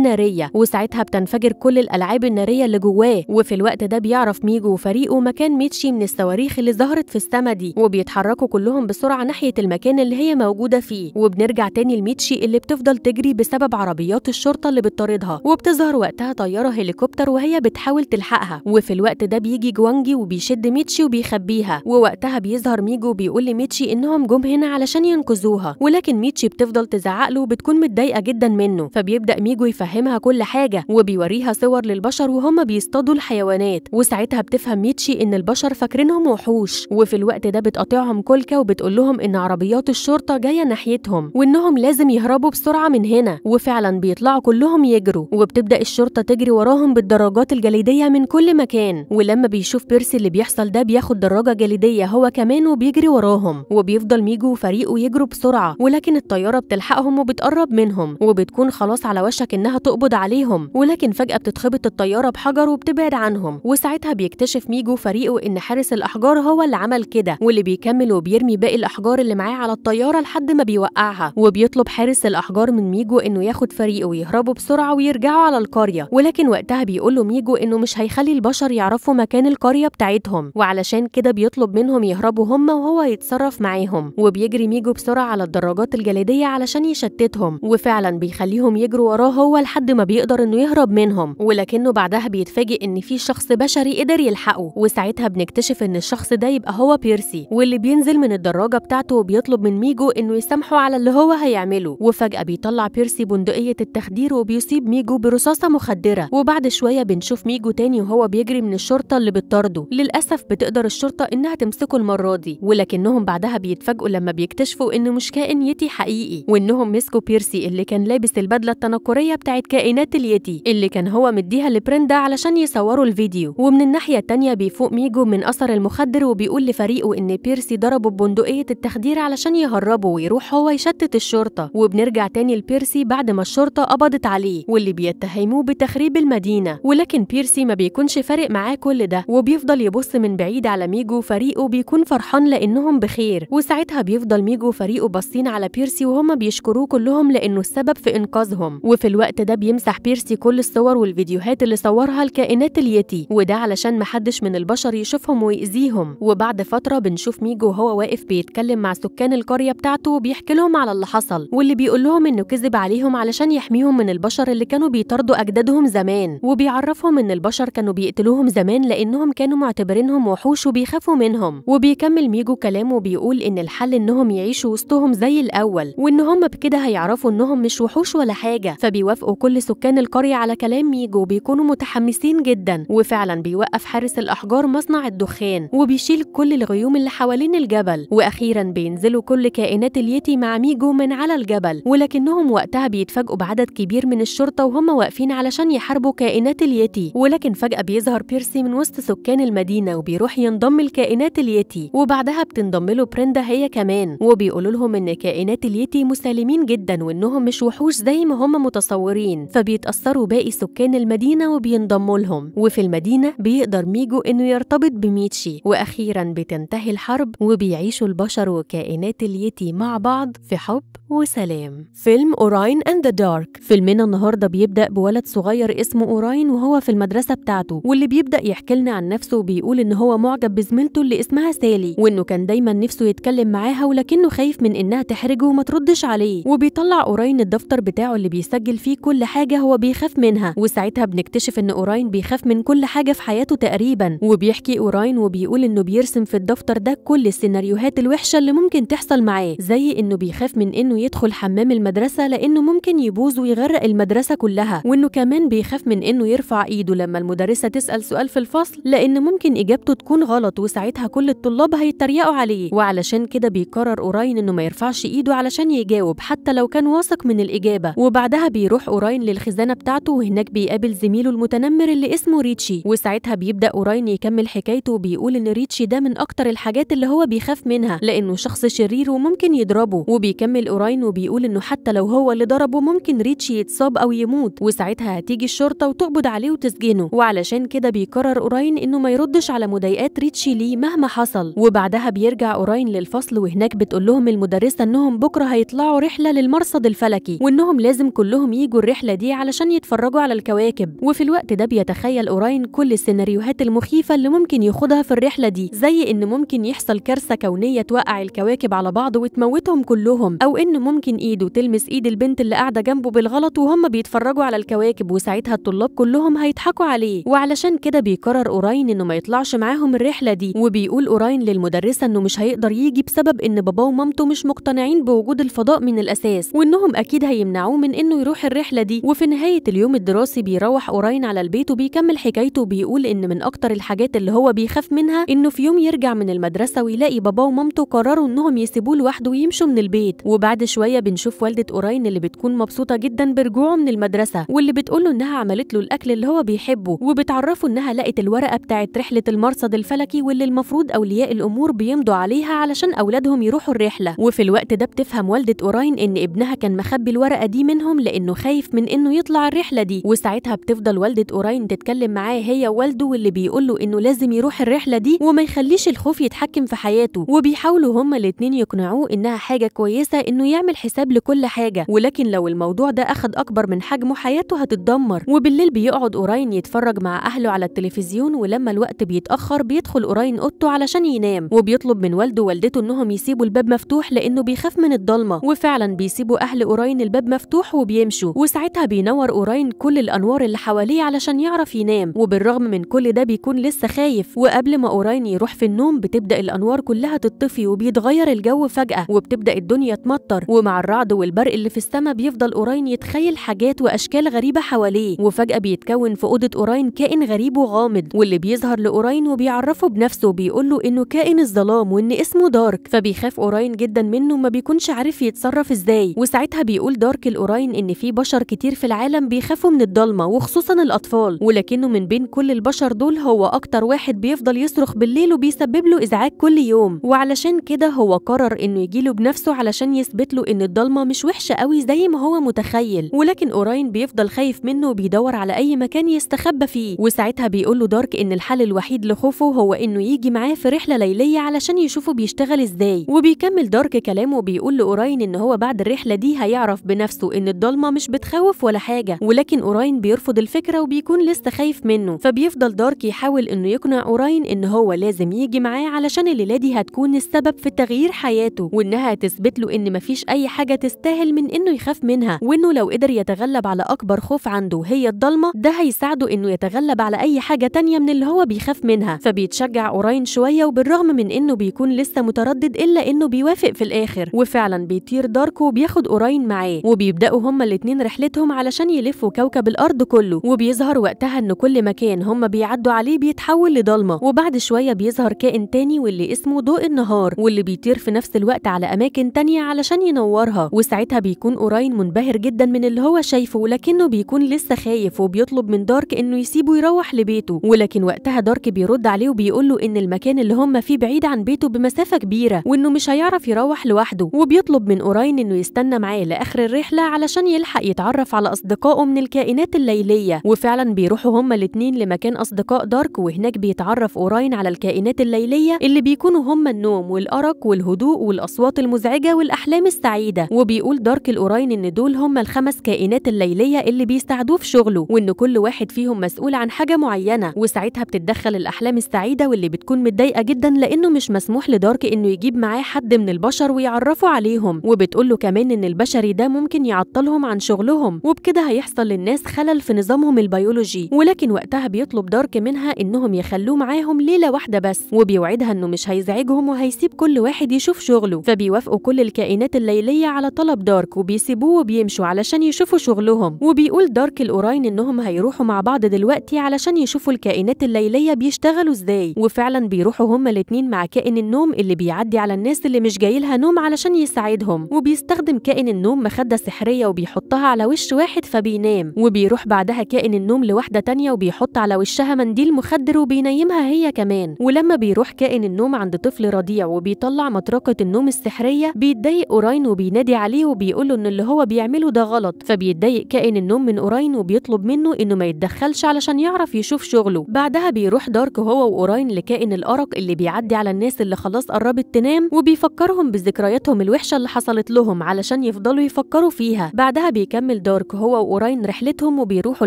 نارية، وساعتها بتنفجر كل الألعاب النارية اللي جواه. وفي الوقت ده بيعرف ميجو وفريقه مكان ميتشي من الصواريخ اللي ظهرت في السما دي، وبيتحركوا كلهم بسرعة ناحية المكان اللي هي موجودة فيه. وبنرجع تاني لميتشي اللي بتفضل تجري بسبب عربيات الشرطة اللي بتطاردها، وبتظهر وقتها طيارة هليكوبتر وهي بتحاول تلحقها. وفي الوقت ده بيجي جوانجي وبيشد ميتشي وبيخبيها، ووقتها بيظهر ميجو وبيقول لميتشي انهم جم هنا علشان ينقذوها، ولكن ميتشي بتفضل تزعق له وبتكون متضايقة جدا منه. فبيبدأ ميجو يفهمها كل حاجة وبيوريها صور للبشر وهم بيصطادوا الحيوانات، وساعتها بتفهم ميتشي ان البشر فاكرينهم وحوش. وفي الوقت ده بتقاطعهم كولكا وبتقول لهم ان عربيات الشرطة جاية ناحيتهم وانهم لازم يهربوا بسرعة من هنا، وفعلا بيطلعوا كلهم يجروا، وبتبدأ الشرطة تجري وراهم بالدراجات الجليدية من كل مكان. ولما بيشوف بيرسي اللي بيحصل ده بياخد دراجة جليدية هو كمان وبيجري وراهم، وبيفضل ميجو وفريقه يجروا بسرعة، ولكن الطيارة بتلحقهم وبتقرب منهم وبتكون خلاص على وشك انها تقبض عليهم، ولكن فجأة بتتخبط الطيارة بحجر وبتبعد عنهم. وساعتها بيكتشف ميجو وفريقه ان حارس الأحجار هو اللي عمل كده، واللي بيكمل وبيرمي باقي الأحجار اللي معاه على الطيارة لحد ما بيوقعها. وبيطلب حارس الأحجار من ميجو انه ياخد فريقه ويهربوا بسرعة ويرجعوا على القرية، ولكن وقتها بيقول له ميجو انه مش هيخلي البشر يعرفوا مكان القرية بتاعتهم، وعلشان كده بيطلب منهم يهربوا هم وهو يتصرف معاهم. وبيجري ميجو بسرعة على الدراجات الجليدية علشان يشتتهم، وفعلا بيخليهم يجروا وراه هو لحد ما بيقدر انه يهرب منهم، ولكنه بعدها بيتفاجئ ان في شخص بشري قدر يلحقه. وساعتها بنكتشف ان الشخص ده يبقى هو بيرسي، واللي بينزل من الدراجة بتاعته وبيطلب من ميجو انه يسامحه على اللي هو هيعمله. وفجأة بيطلع بيرسي بندقية التخدير وبيصيب ميجو برصاصة مخدرة. وبعد شوية بنشوف ميجو تاني وهو بيجري من الشرطة اللي بتطارده، للأسف بتقدر الشرطة انها تمسكه المرة دي، ولكنهم بعدها بيتفاجئوا لما بيكتشفوا انه مش كائن يتي حقيقي، وانهم مسكوا بيرسي اللي كان لابس البدلة التنكرية بتاعت كائنات اليتي اللي كان هو مديها لبريندا علشان يصوروا الفيديو. ومن الناحية التانية بيفوق ميجو من أثر المخدر وبيقول لفريقه ان بيرسي ضربه ببندقية التخدير علشان يهربه ويروح هو يشتت الشرطة. وبنرجع تاني لبيرسي بعد ما الشرطة قبضت عليه واللي بيتهموه بتخريب المدينة، ولكن بيرسي ما بيكونش فارق معاه كل ده، وبيفضل يبص من بعيد على ميجو وفريقه بيكون فرحان لأنهم بخير. وساعتها بيفضل ميجو وفريقه باصين على بيرسي وهما بيشكروه كلهم لأنه السبب في إنقاذهم. وفي الوقت ده بيمسح بيرسي كل الصور والفيديوهات اللي صورها الكائنات اليتي، وده علشان محدش من البشر يشوفهم ويأذيهم. وبعد فترة بنشوف ميجو وهو واقف بيتكلم مع سكان القرية بتاعته وبيحكي لهم على اللي حصل، واللي بيقول لهم إنه كذب عليهم علشان يحميهم من البشر اللي كانوا بيطاردوا أجدادهم زمان، وبيعرفهم إن البشر كانوا بيقتلوهم زمان لأنهم كانوا معتبرينهم وحوش وبيخافوا منهم. وبيكمل ميجو كلامه وبيقول إن الحل إنهم يعيشوا وسطهم زي الأول، وإن هم بكده هيعرفوا إنهم مش وحوش ولا حاجة. فبيوافقوا كل سكان القرية على كلام ميجو وبيكونوا متحمسين جدا. وفعلا بيوقف حارس الأحجار مصنع الدخان وبيشيل كل الغيوم اللي حوالين الجبل، وأخيرا بينزلوا كل كائنات اليتي مع ميجو من على الجبل، ولكنهم وقتها بيتفاجئوا بعدد كبير من الشرطة وهم واقفين علشان يحاربوا كائنات اليتي. ولكن فجأة بيظهر بيرسي من وسط سكان المدينة وبيروح ينضم لكائنات اليتي، وبعدها بتنضم له بريندا هي كمان، وبيقولوا لهم إن كائنات اليتي مسالمين جدا وإنهم مش وحوش زي ما هم متصورين. فبيتأثروا باقي سكان المدينة وبينضموا لهم. وفي المدينة بيقدر ميجو إنه يرتبط بميتشي، وأخيرا بتنتهي الحرب وبيعيشوا البشر وكائنات اليتي مع بعض في حب وسلام. فيلم Orion and the Dark. فيلمنا النهارده بيبدأ بولد صغير اسمه أوراين وهو في المدرسة بتاعته، واللي بيبدأ يحكي لنا عن نفسه وبيقول إن هو معجب بزميلته اللي اسمها سالي، وإنه كان دايما نفسه يتكلم معاها ولكنه خايف من إنها تحرجه وما تردش عليه. وبيطلع أوراين الدفتر بتاعه اللي بيسجل فيه كل حاجة هو بيخاف منها، وساعتها بنكتشف إن أوراين بيخاف من كل حاجة في حياته تقريبا. وبيحكي أوراين وبيقول إنه بيرسم في الدفتر ده كل السيناريوهات الوحشة اللي ممكن تحصل معاه، زي إنه بيخاف من إنه يدخل حمام المدرسة لأنه ممكن يبوظ ويغرق المدرسة كلها، وإنه كمان بيخاف من إنه يرفع إيده لما المدرسة تسأل سؤال في الفصل لأن ممكن إجابته تكون غلط وساعتها كل الطلاب هيتريقوا عليه. وعلشان كده بيقرر أوراين إنه ما يرفعش إيده علشان يجاوب حتى لو كان واثق من الإجابة. وبعدها بيروح أوراين للخزانة بتاعته وهناك بيقابل زميله المتنمر اللي اسمه ريتشي، وساعتها بيبدأ أوراين يكمل حكايته وبيقول إن ريتشي ده من أكتر الحاجات اللي هو بيخاف منها لأنه شخص شرير وممكن يضربه. وبيكمل أوراين وبيقول إنه حتى لو هو اللي ضربه ممكن ريتشي يتصاب أو يموت، وساعتها هتيجي الشرطة وتقبض عليه وتسجنه. وعلشان كده بيقرر بيقرر أوراين إنه ما يردش على مضايقات ريتشي ليه مهما حصل. وبعدها بيرجع أوراين للفصل، وهناك بتقول لهم المدرسة إنهم بكرة هيطلعوا رحلة للمرصد الفلكي، وإنهم لازم كلهم ييجوا الرحلة دي علشان يتفرجوا على الكواكب. وفي الوقت ده بيتخيل أوراين كل السيناريوهات المخيفة اللي ممكن ياخدها في الرحلة دي، زي إن ممكن يحصل كارثة كونية توقع الكواكب على بعض وتموتهم كلهم، أو إن ممكن إيده تلمس إيد البنت اللي قاعدة جنبه بالغلط وهم بيتفرجوا على الكواكب، وساعتها الطلاب كلهم هيضحكوا عليه. وعلشان كده بيقرر أوراين إنه ما يطلعش معاهم الرحلة دي، وبيقول أوراين للمدرسة إنه مش هيقدر يجي بسبب إن باباه ومامته مش مقتنعين بوجود الفضاء من الأساس، وإنهم أكيد هيمنعوه من إنه يروح الرحلة دي. وفي نهاية اليوم الدراسي بيروح أوراين على البيت وبيكمل حكايته، وبيقول إن من أكتر الحاجات اللي هو بيخاف منها إنه في يوم يرجع من المدرسة ويلاقي باباه ومامته قرروا إنهم يسيبوه لوحده ويمشوا من البيت. وبعد شوية بنشوف والدة أوراين اللي بتكون مبسوطة جدا برجوعه من المدرسة، واللي بتقوله إنها عملت له الأكل اللي هو بيحبه، وبتعرفه إنها لقت الورقة بتاعت رحلة المرصد الفلكي واللي المفروض أولياء الأمور بيمضوا عليها علشان أولادهم يروحوا الرحلة. وفي الوقت ده بتفهم والدة أوراين إن ابنها كان مخبي الورقة دي منهم لأنه خايف من إنه يطلع الرحلة دي. وساعتها بتفضل والدة أوراين تتكلم معاه هي ووالده، واللي بيقوله إنه لازم يروح الرحلة دي وما يخليش الخوف يتحكم في حياته، وبيحاولوا هما الاتنين يقنعوه إنها حاجة كويسة إنه يعمل حساب لكل حاجة، ولكن لو الموضوع ده أخد أكبر من حجمه حياته هتتدمر. وبالليل بيقعد أوراين يتفرج مع أهله على التلفزيون، ولما الوقت بيتأخر بيدخل أوراين أوضته علشان ينام، وبيطلب من والده ووالدته إنهم يسيبوا الباب مفتوح لأنه بيخاف من الضلمة، وفعلا بيسيبوا أهل أوراين الباب مفتوح وبيمشوا. وساعتها بينور أوراين كل الأنوار اللي حواليه علشان يعرف ينام، وبالرغم من كل ده بيكون لسه خايف. وقبل ما أوراين يروح في النوم بتبدأ الأنوار كلها تطفي وبيتغير الجو فجأة، وبتبدأ الدنيا تمطر، ومع الرعد والبرق اللي في السماء بيفضل أوراين يتخيل حاجات وأشكال غريبة حواليه. وفجأة بيتكون في أوضة أوراين كائن غريب وغامض، واللي بيظهر لأوراين وبيعرفه بنفسه وبيقول له إنه كائن الظلام وإن اسمه دارك. فبيخاف أوراين جدا منه وما بيكونش عارف يتصرف إزاي. وساعتها بيقول دارك لأوراين إن في بشر كتير في العالم بيخافوا من الضلمة وخصوصا الأطفال، ولكنه من بين كل البشر دول هو أكتر واحد بيفضل يصرخ بالليل وبيسبب له إزعاج كل يوم، وعلشان كده هو قرر إنه يجيله بنفسه علشان يثبت له إن الضلمة مش وحشة قوي زي ما هو متخيل. ولكن أوراين بيفضل خايف منه وبيدور على أي مكان يستخبى فيه. وساعتها بيقول له دارك إن الحل الوحيد لخوفه هو إنه يجي معاه في رحلة ليلية علشان يشوفه بيشتغل إزاي. وبيكمل دارك كلامه وبيقول لأوراين إن هو بعد الرحلة دي هيعرف بنفسه إن الضلمة مش بتخوف ولا حاجة، ولكن أوراين بيرفض الفكرة وبيكون لسه خايف منه. فبيفضل دارك يحاول إنه يقنع أوراين إن هو لازم يجي معاه علشان الليلة دي هتكون السبب في تغيير حياته، وإنها هتثبت له إن مفيش أي حاجة تستاهل من إنه يخاف منها، وإنه لو قدر يتغلب على أكبر خوف عنده هي الضلمة ده هيساعده إنه يتغلب على أي حاجة تانية من اللي هو بيخاف منها. فبيتشجع أوراين شوية، وبالرغم من إنه بيكون لسه متردد إلا إنه بيوافق في الآخر. وفعلا بيطير دارك وبياخد أوراين معاه، وبيبدأوا هما الاتنين رحلتهم علشان يلفوا كوكب الأرض كله. وبيظهر وقتها إن كل مكان هما بيعدوا عليه بيتحول لضلمة. وبعد شوية بيظهر كائن تاني واللي اسمه ضوء النهار، واللي بيطير في نفس الوقت على أماكن تانية علشان ينورها. وساعتها بيكون أوراين منبهر جدا من اللي هو شايفه، ولكنه بيكون لسه خايف وبيطلب من دارك إنه يسيبه يروح لبيته. ولكن وقتها دارك بيرد عليه وبيقول له إن المكان اللي هم فيه بعيد عن بيته بمسافة كبيرة وإنه مش هيعرف يروح لوحده، وبيطلب من أوراين إنه يستنى معاه لآخر الرحلة علشان يلحق يتعرف على أصدقائه من الكائنات الليلية. وفعلا بيروحوا هما الاتنين لمكان أصدقاء دارك، وهناك بيتعرف أوراين على الكائنات الليلية اللي بيكونوا هما النوم والأرق والهدوء والأصوات المزعجة والأحلام السعيدة. وبيقول دارك لأوراين إن دول هما الخمس كائنات الليلية اللي بيساعدوه في شغله، وإن كل واحد فيهم مسؤول عن حاجة معينة. وساعتها بتتدخل الأحلام السعيدة واللي بتكون متضايقة جدا لأنه مش مسموح لدارك إنه يجيب معاه حد من البشر ويعرفوا عليهم، وبتقول له كمان إن البشري ده ممكن يعطلهم عن شغلهم وبكده هيحصل للناس خلل في نظامهم البيولوجي. ولكن وقتها بيطلب دارك منها إنهم يخلوه معاهم ليلة واحدة بس، وبيوعدها إنه مش هيزعجهم وهيسيب كل واحد يشوف شغله. فبيوافقوا كل الكائنات الليلية على طلب دارك وبيسيبوه وبيمشوا علشان يشوفوا شغلهم. وبيقول دارك لأوراين إنهم هيروحوا مع بعض دلوقتي علشان يشوفوا الكائنات الليلية بيشتغلوا إزاي، وفعلا بيروحوا هما الاتنين مع كائن النوم اللي بيعدي على الناس اللي مش جايلها نوم علشان يساعدهم. وبيستخدم كائن النوم مخدة سحرية وبيحطها على وش واحد فبينام، وبيروح بعدها كائن النوم لواحدة تانية وبيحط على وشها منديل مخدر وبينيمها هي كمان. ولما بيروح كائن النوم عند طفل رضيع وبيطلع مطرقة النوم السحرية بيتضايق أوراين وبينادي عليه وبيقول له إن اللي هو بيعمله ده غلط. فبيتضايق كائن النوم من أوراين وبيطلب منه إنه ما يتدخلش علشان يعرف يشوف في شغله. بعدها بيروح دارك هو وأوراين لكائن الأرق اللي بيعدي على الناس اللي خلاص قربت تنام وبيفكرهم بذكرياتهم الوحشة اللي حصلت لهم علشان يفضلوا يفكروا فيها. بعدها بيكمل دارك هو وأوراين رحلتهم وبيروحوا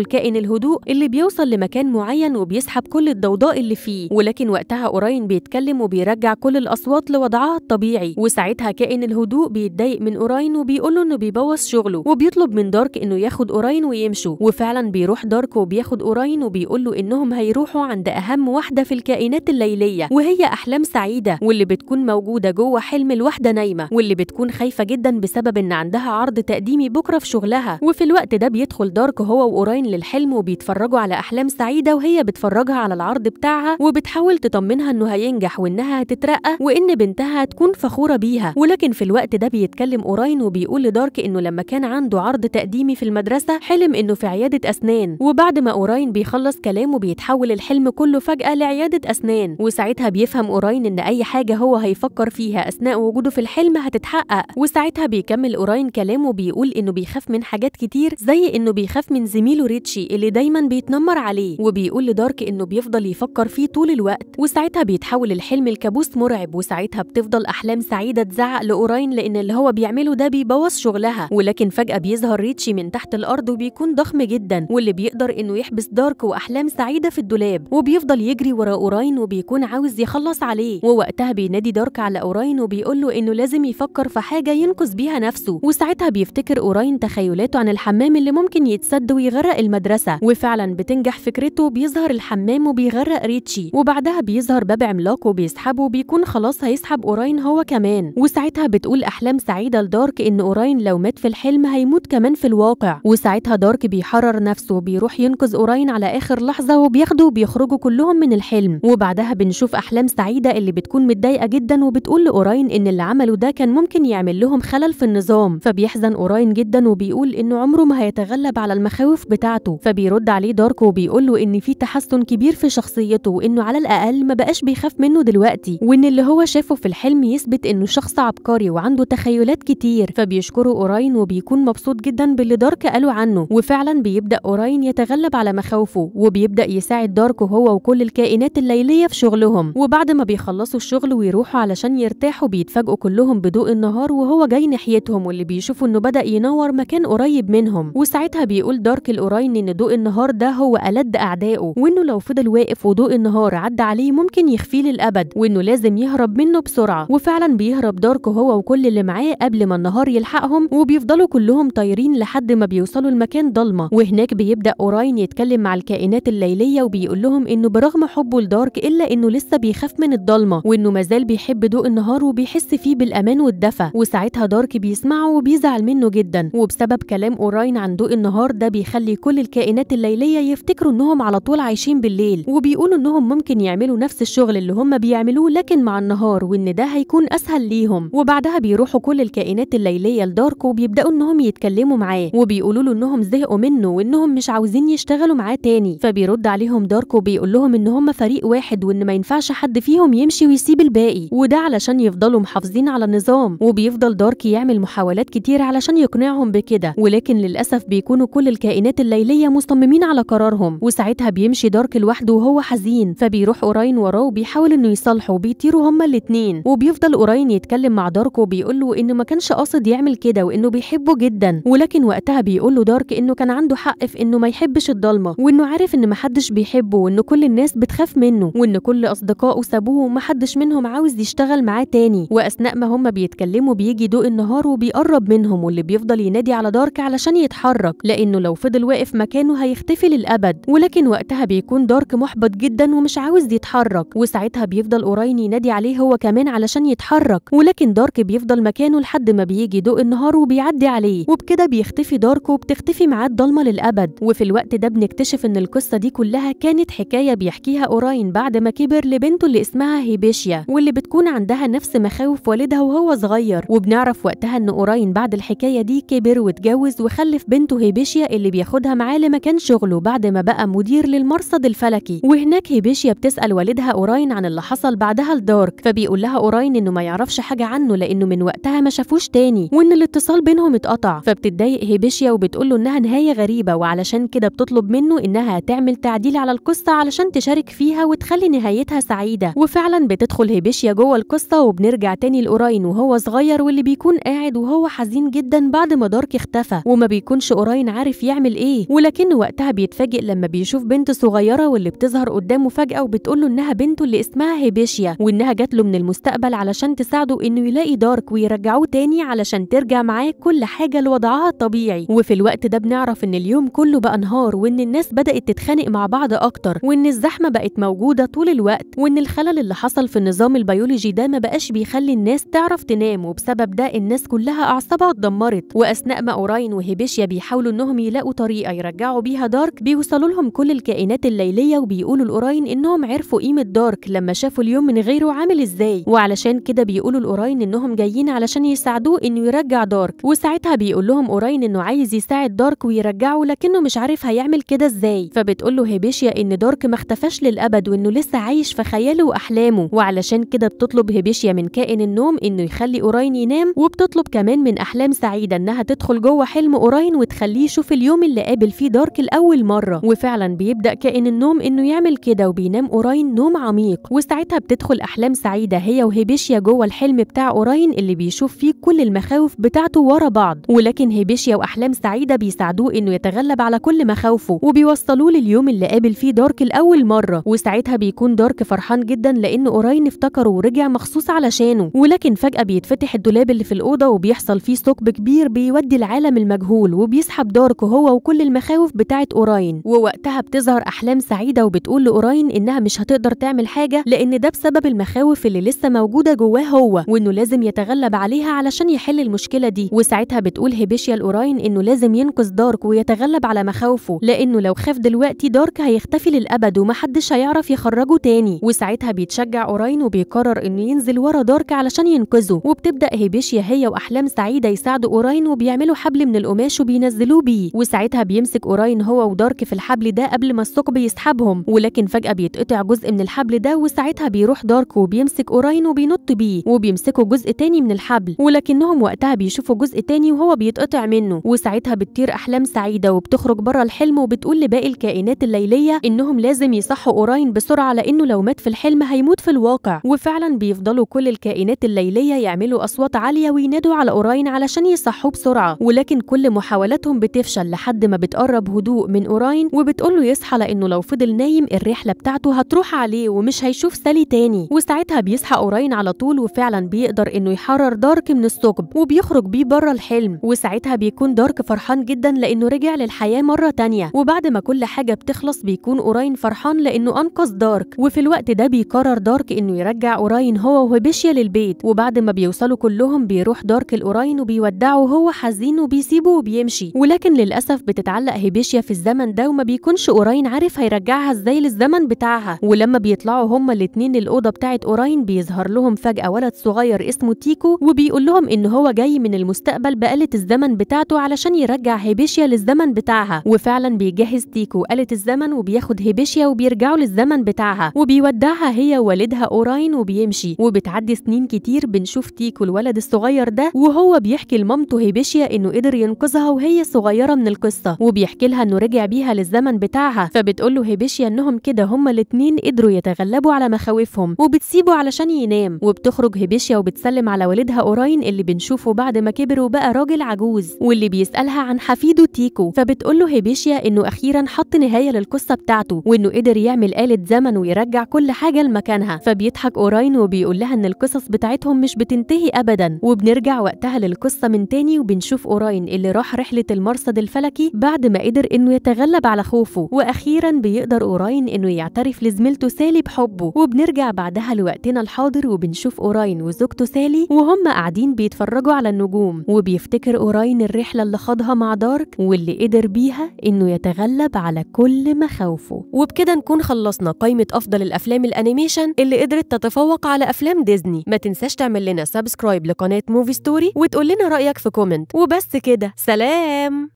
لكائن الهدوء اللي بيوصل لمكان معين وبيسحب كل الضوضاء اللي فيه، ولكن وقتها أوراين بيتكلم وبيرجع كل الأصوات لوضعها الطبيعي. وساعتها كائن الهدوء بيتضايق من أوراين وبيقول له إنه بيبوظ شغله، وبيطلب من دارك إنه ياخد أوراين ويمشوا. وفعلا بيروح دارك وبياخد أوراين وبيقول له إنهم هيروحوا عند أهم واحدة في الكائنات الليلية وهي أحلام سعيدة، واللي بتكون موجودة جوه حلم الواحدة نايمة، واللي بتكون خايفة جدا بسبب إن عندها عرض تقديمي بكرة في شغلها. وفي الوقت ده بيدخل دارك هو وأوراين للحلم وبيتفرجوا على أحلام سعيدة وهي بتفرجها على العرض بتاعها وبتحاول تطمنها إنه هينجح وإنها هتترقى وإن بنتها هتكون فخورة بيها. ولكن في الوقت ده بيتكلم أوراين وبيقول لدارك إنه لما كان عنده عرض تقديمي في المدرسة حلم إنه في عيادة أسنان. وبعد ما أوراين بيخلص كلامه بيتحول الحلم كله فجأة لعيادة أسنان، وساعتها بيفهم أوراين إن أي حاجة هو هيفكر فيها أثناء وجوده في الحلم هتتحقق. وساعتها بيكمل أوراين كلامه بيقول إنه بيخاف من حاجات كتير، زي إنه بيخاف من زميله ريتشي اللي دايما بيتنمر عليه، وبيقول لدارك إنه بيفضل يفكر فيه طول الوقت. وساعتها بيتحول الحلم لكابوس مرعب، وساعتها بتفضل أحلام سعيدة تزعق لأوراين لأن اللي هو بيعمله ده بيبوظ شغلها. ولكن فجأة بيظهر ريتشي من تحت الأرض وبيكون ضخم جدا، واللي بيقدر إنه يحبس دارك وأحلام سعيدة في الدولاب، وبيفضل يجري ورا أوراين وبيكون عاوز يخلص عليه. ووقتها بينادي دارك على أوراين وبيقول له إنه لازم يفكر في حاجة ينقذ بيها نفسه. وساعتها بيفتكر أوراين تخيلاته عن الحمام اللي ممكن يتسد ويغرق المدرسة، وفعلا بتنجح فكرته، بيظهر الحمام وبيغرق ريتشي. وبعدها بيظهر باب عملاق وبيسحبه وبيكون خلاص هيسحب أوراين هو كمان. وساعتها بتقول أحلام سعيدة لدارك إن أوراين لو مات في الحلم هيموت كمان في الواقع. وساعتها دارك بيحرر نفسه وبيروح ينقذ أوراين على آخر لحظة وبياخده وبيخرجوا كلهم من الحلم. وبعدها بنشوف أحلام سعيدة اللي بتكون متضايقة جدا وبتقول لأوراين إن اللي عمله ده كان ممكن يعمل لهم خلل في النظام. فبيحزن أوراين جدا وبيقول إنه عمره ما هيتغلب على المخاوف بتاعته. فبيرد عليه دارك وبيقول له إن في تحسن كبير في شخصيته وإنه على الأقل ما بقاش بيخاف منه دلوقتي، وإن اللي هو شافه في الحلم يثبت إنه شخص عبقري وعنده تخيلات كتير. فبيشكره أوراين وبيكون مبسوط جدا باللي دارك قاله عنه. وفعلا بيبدأ أوراين يتغلب على مخاوفه وبيبدأ يساعد دارك هو وكل الكائنات الليلية في شغلهم. وبعد ما بيخلصوا الشغل ويروحوا علشان يرتاحوا بيتفاجئوا كلهم بضوء النهار وهو جاي ناحيتهم، واللي بيشوفوا إنه بدأ ينور مكان قريب منهم. وساعتها بيقول دارك لأوراين إن ضوء النهار ده هو ألد أعدائه، وإنه لو فضل واقف وضوء النهار عدى عليه ممكن يخفيه للأبد، وإنه لازم يهرب منه بسرعة. وفعلا بيهرب دارك هو وكل اللي معاه قبل ما النهار يلحقهم، وبيفضلوا كلهم طايرين لحد ما بيوصلوا لمكان ضلمة. وهناك بيبدأ أوراين يتكلم مع الكائنات الليلية وبيقول لهم إنه برغم حبه لدارك إلا إنه لسه بيخاف من الضلمة، وإنه مازال بيحب ضوء النهار وبيحس فيه بالأمان والدفى. وساعتها دارك بيسمعه وبيزعل منه جدا، وبسبب كلام أوراين عن ضوء النهار ده بيخلي كل الكائنات الليلية يفتكروا إنهم على طول عايشين بالليل، وبيقولوا إنهم ممكن يعملوا نفس الشغل اللي هم بيعملوه لكن مع النهار، وإن ده هيكون أسهل ليهم. وبعدها بيروحوا كل الكائنات الليلية لدارك وبيبدأوا إنهم يتكلموا معاه وبيقولوا له إنهم زهقوا منه وإنهم مش عاوزين يشتغلوا معاه تاني. فبيرد عليهم دارك وبيقول لهم إن هم فريق واحد وإن ما ينفعش حد فيهم يمشي ويسيب الباقي، وده علشان يفضلوا محافظين على النظام. وبيفضل دارك يعمل محاولات كتير علشان يقنعهم بكده، ولكن للأسف بيكونوا كل الكائنات الليلية مصممين على قرارهم. وساعتها بيمشي دارك لوحده وهو حزين، فبيروح أوراين وراه وبيحاول إنه يصالحه وبيطيروا هما الاتنين. وبيفضل أوراين يتكلم مع دارك وبيقول له إنه ما كانش قاصد يعمل كده وإنه بيحبه جدا، ولكن وقتها بيقول له دارك إنه كان عنده حق في إنه ما يحبش الضلمة، وإنه عارف إن محدش بيحبه وإن كل الناس بتخاف منه وإن كل أصدقائه سابوه ومحدش منهم عاوز يشتغل معاه تاني. وأثناء ما هما بيتكلموا بيجي ضوء النهار وبيقرب منهم، واللي بيفضل ينادي على دارك علشان يتحرك لأنه لو فضل واقف مكانه هيختفي للأبد. ولكن وقتها بيكون دارك محبط جدا ومش عاوز يتحرك، وساعتها بيفضل أوراين ينادي عليه هو كمان علشان يتحرك، ولكن دارك بيفضل مكانه لحد ما بيجي ضوء النهار وبيعدي عليه، وبكده بيختفي دارك وبتختفي معاه الضلمة للأبد. وفي الوقت ده بنكتشف إن القصة دي كلها كانت حكاية بيحكيها أوراين بعد ما كبر لبنته اللي اسمها هيبيشيا، واللي بتكون عندها نفس مخاوف والدها وهو صغير. وبنعرف وقتها إن أوراين بعد الحكاية دي كبر واتجوز وخلف بنته هيبيشيا اللي بياخدها معاه لمكان شغله بعد ما بقى مدير للمرصد الفلكي. وهناك هيبيشيا بتسأل والدها أوراين عن اللي حصل بعدها لدارك، فبيقول لها أوراين إنه ما يعرفش حاجة عنه لأنه من وقتها ما شافوش تاني وإن الاتصال بينهم اتقطع. فبتتضايق هيبيشيا وبتقول له إنها نهاية غريبة، وعلشان كده بتطلب منه إنها تعمل تعديل على القصة علشان تشارك فيها وتخلي نهايتها سعيدة. وفعلا بتدخل هيبيشيا جوه القصة، وبنرجع تاني لأوراين وهو صغير واللي بيكون قاعد وهو حزين جدا بعد ما دارك اختفى، وما بيكونش أوراين عارف يعمل ايه، ولكنه وقتها بيتفاجئ لما بيشوف بنت صغيرة واللي بتظهر قدامه فجأة وبتقول له انها بنته اللي اسمها هيبيشيا، وانها جات له من المستقبل علشان تساعده انه يلاقي دارك ويرجعوه تاني علشان ترجع معاه كل حاجة لوضعها الطبيعي. وفي الوقت ده بنعرف ان اليوم كله بقى نهار، وان الناس بدأت تتخانق مع بعض اكتر، وان الزحمة بقت موجودة طول الوقت، وان الخلل اللي حصل في النظام البيولوجي ده ما بقاش بيخلي الناس تعرف تنام، وبسبب ده الناس كلها اعصابها اتدمرت. واثناء ما أوراين وهيبيشيا بيحاولوا انهم يلاقوا طريقة يرجعوا بيها دارك، بيوصلوا لهم كل الكائنات الليلية وبيقولوا لأوراين انهم عرفوا قيمة دارك لما شافوا اليوم من غيره عامل ازاي، وعلشان كده بيقولوا لأوراين انهم جايين علشان يساعدوه انه يرجع دارك. وساعتها بيقول لهم أوراين انه عايز يساعد دارك ويرجعه لكنه مش عارف هيعمل كده ازاي، فبتقول له هيبيشيا ان دارك ما اختفاش للابد وانه لسه عايش في خياله واحلامه، وعلشان كده بتطلب هيبيشيا من كائن النوم انه يخلي أوراين ينام، وبتطلب كمان من احلام سعيدة انها تدخل جوه حلم أوراين وتخليه يشوف اليوم اللي قابل فيه دارك لاول مرة. وفعلا بيبدا كائن النوم انه يعمل كده وبينام أوراين نوم عميق، وساعتها بتدخل احلام سعيدة هي وهيبيشيا جوه الحلم بتاع أوراين اللي بيشوف فيه كل المخاوف بتاعته ورا بعض، ولكن هيبيشيا واحلام سعيدة بيساعدوه انه يتغلب على كل مخاوفه وبيوصلوه لليوم اللي قابل فيه دارك لاول مرة. وساعتها بيكون دارك فرحان جدا لان أوراين افتكره ورجع مخصوص علشانه، ولكن فجأة بيتفتح الدولاب اللي في الأوضة وبيحصل فيه ثقب كبير بيودي العالم المجهول، وبيسحب دارك هو وكل المخاوف بتاعت أوراين. ووقتها بتظهر أحلام سعيدة وبتقول لأوراين إنها مش هتقدر تعمل حاجة لأن ده بسبب المخاوف اللي لسه موجودة جواه هو، وإنه لازم يتغلب عليها علشان يحل المشكلة دي. وساعتها بتقول هيبيشيا لأوراين إنه لازم ينقذ دارك ويتغلب على مخاوفه، لأنه لو خاف دلوقتي دارك هيختفي للأبد ومحدش هيعرف يخرجه تاني. وساعتها بيتشجع أوراين وبيقرر إنه ينزل ورا دارك علشان ينقذه، وبتبدأ هيبيشيا هي وأحلام سعيدة يساعدوا أوراين وبيعملوا حبل من القماش وبينزلوه بيه، وساعتها بيمسك أوراين هو ودارك في الحبل ده قبل ما الثقب يسحبهم، ولكن فجأة بيتقطع جزء من الحبل ده، وساعتها بيروح دارك وبيمسك أوراين وبينط بيه وبيمسكوا جزء تاني من الحبل، ولكنهم وقتها بيشوفوا جزء تاني وهو بيتقطع منه. وساعتها بتطير أحلام سعيدة وبتخرج بره الحلم وبتقول لباقي الكائنات الليلية إنهم لازم يصحوا أوراين بسرعة لأنه لو مات في الحلم هيموت في الواقع. وفعلا بيفضلوا كل الكائنات الليلية يعملوا أصوات عالية وينادوا على أوراين علشان يصحوه بسرعة، ولكن كل محاولاتهم بتفشل لحد ما بتقرب هدوء من أوراين وبتقول له يصحى لأنه لو فضل نايم الرحلة بتاعته هتروح عليه ومش هيشوف سالي تاني. وساعتها بيصحى أوراين على طول وفعلا بيقدر إنه يحرر دارك من الثقب وبيخرج بيه بره الحلم، وساعتها بيكون دارك فرحان جدا لأنه رجع للحياة مرة تانية. وبعد ما كل حاجة بتخلص بيكون أوراين فرحان لأنه أنقذ دارك، وفي الوقت ده بيقرر دارك إنه يرجع أوراين هو وهيبيشيا للبيت. وبعد ما بيوصلوا كلهم بيروح دارك لأوراين وبيودعه وهو حزين وبيسيبه وبيمشي، ولكن للأسف بتتعلق هيبيشيا في الزمن ده وما بيكونش أوراين عارف هيرجعها ازاي للزمن بتاعها. ولما بيطلعوا هما الاتنين للأوضة بتاعت أوراين بيظهر لهم فجأة ولد صغير اسمه تيكو وبيقول لهم إن هو جاي من المستقبل بآلة الزمن بتاعته علشان يرجع هيبيشيا للزمن بتاعها. وفعلا بيجهز تيكو آلة الزمن وبياخد هيبيشيا وبيرجعوا للزمن بتاعها وبيودعها هي ووالدها أوراين وبيمشي. وبتعدي سنين كتير بنشوف تيكو الولد الصغير ده وهو بيحكي لمامته هيبيشيا إنه قدر ينقذها وهي صغيرة من القصة، وبيحكي لها إنه رجع بيها للزمن بتاعها. فبتقول له هيبيشيا إنهم كده هما الاتنين قدروا يتغلبوا على مخاوفهم وبتسيبه علشان ينام. وبتخرج هيبيشيا وبتسلم على والدها أوراين اللي بنشوفه بعد ما كبر وبقى راجل عجوز، واللي بيسألها عن حفيده تيكو. فبتقول له هيبيشيا إنه أخيرا حط نهاية للقصة بتاعته وإنه قدر يعمل آلة زمن ويرجع كل حاجة لمكانها. فبيضحك أوراين وبيقول لها إن القصص بتاعتهم مش بتنتهي أبدا. وبنرجع وقتها للقصة من تاني وبنشوف أوراين اللي راح رحلة المرصد الفلكي بعد ما قدر إنه يتغلب على خوفه، وأخيرا بيقدر أوراين إنه يعترف لزميلته سالي بحبه. وبنرجع بعدها لوقتنا الحاضر وبنشوف أوراين وزوجته سالي وهم قاعدين بيتفرجوا على النجوم، وبيفتكر أوراين الرحلة اللي خاضها مع دارك واللي قدر بيها إنه يتغلب على كل مخاوفه. وبكده نكون خلصنا قائمة أفضل الأفلام ال animation اللي قدرت تتفوق على أفلام ديزني. ما تنساش تعمل لنا subscribe لقناة Movie Story وتقول لنا رأيك في comment. وبس كده، سلام.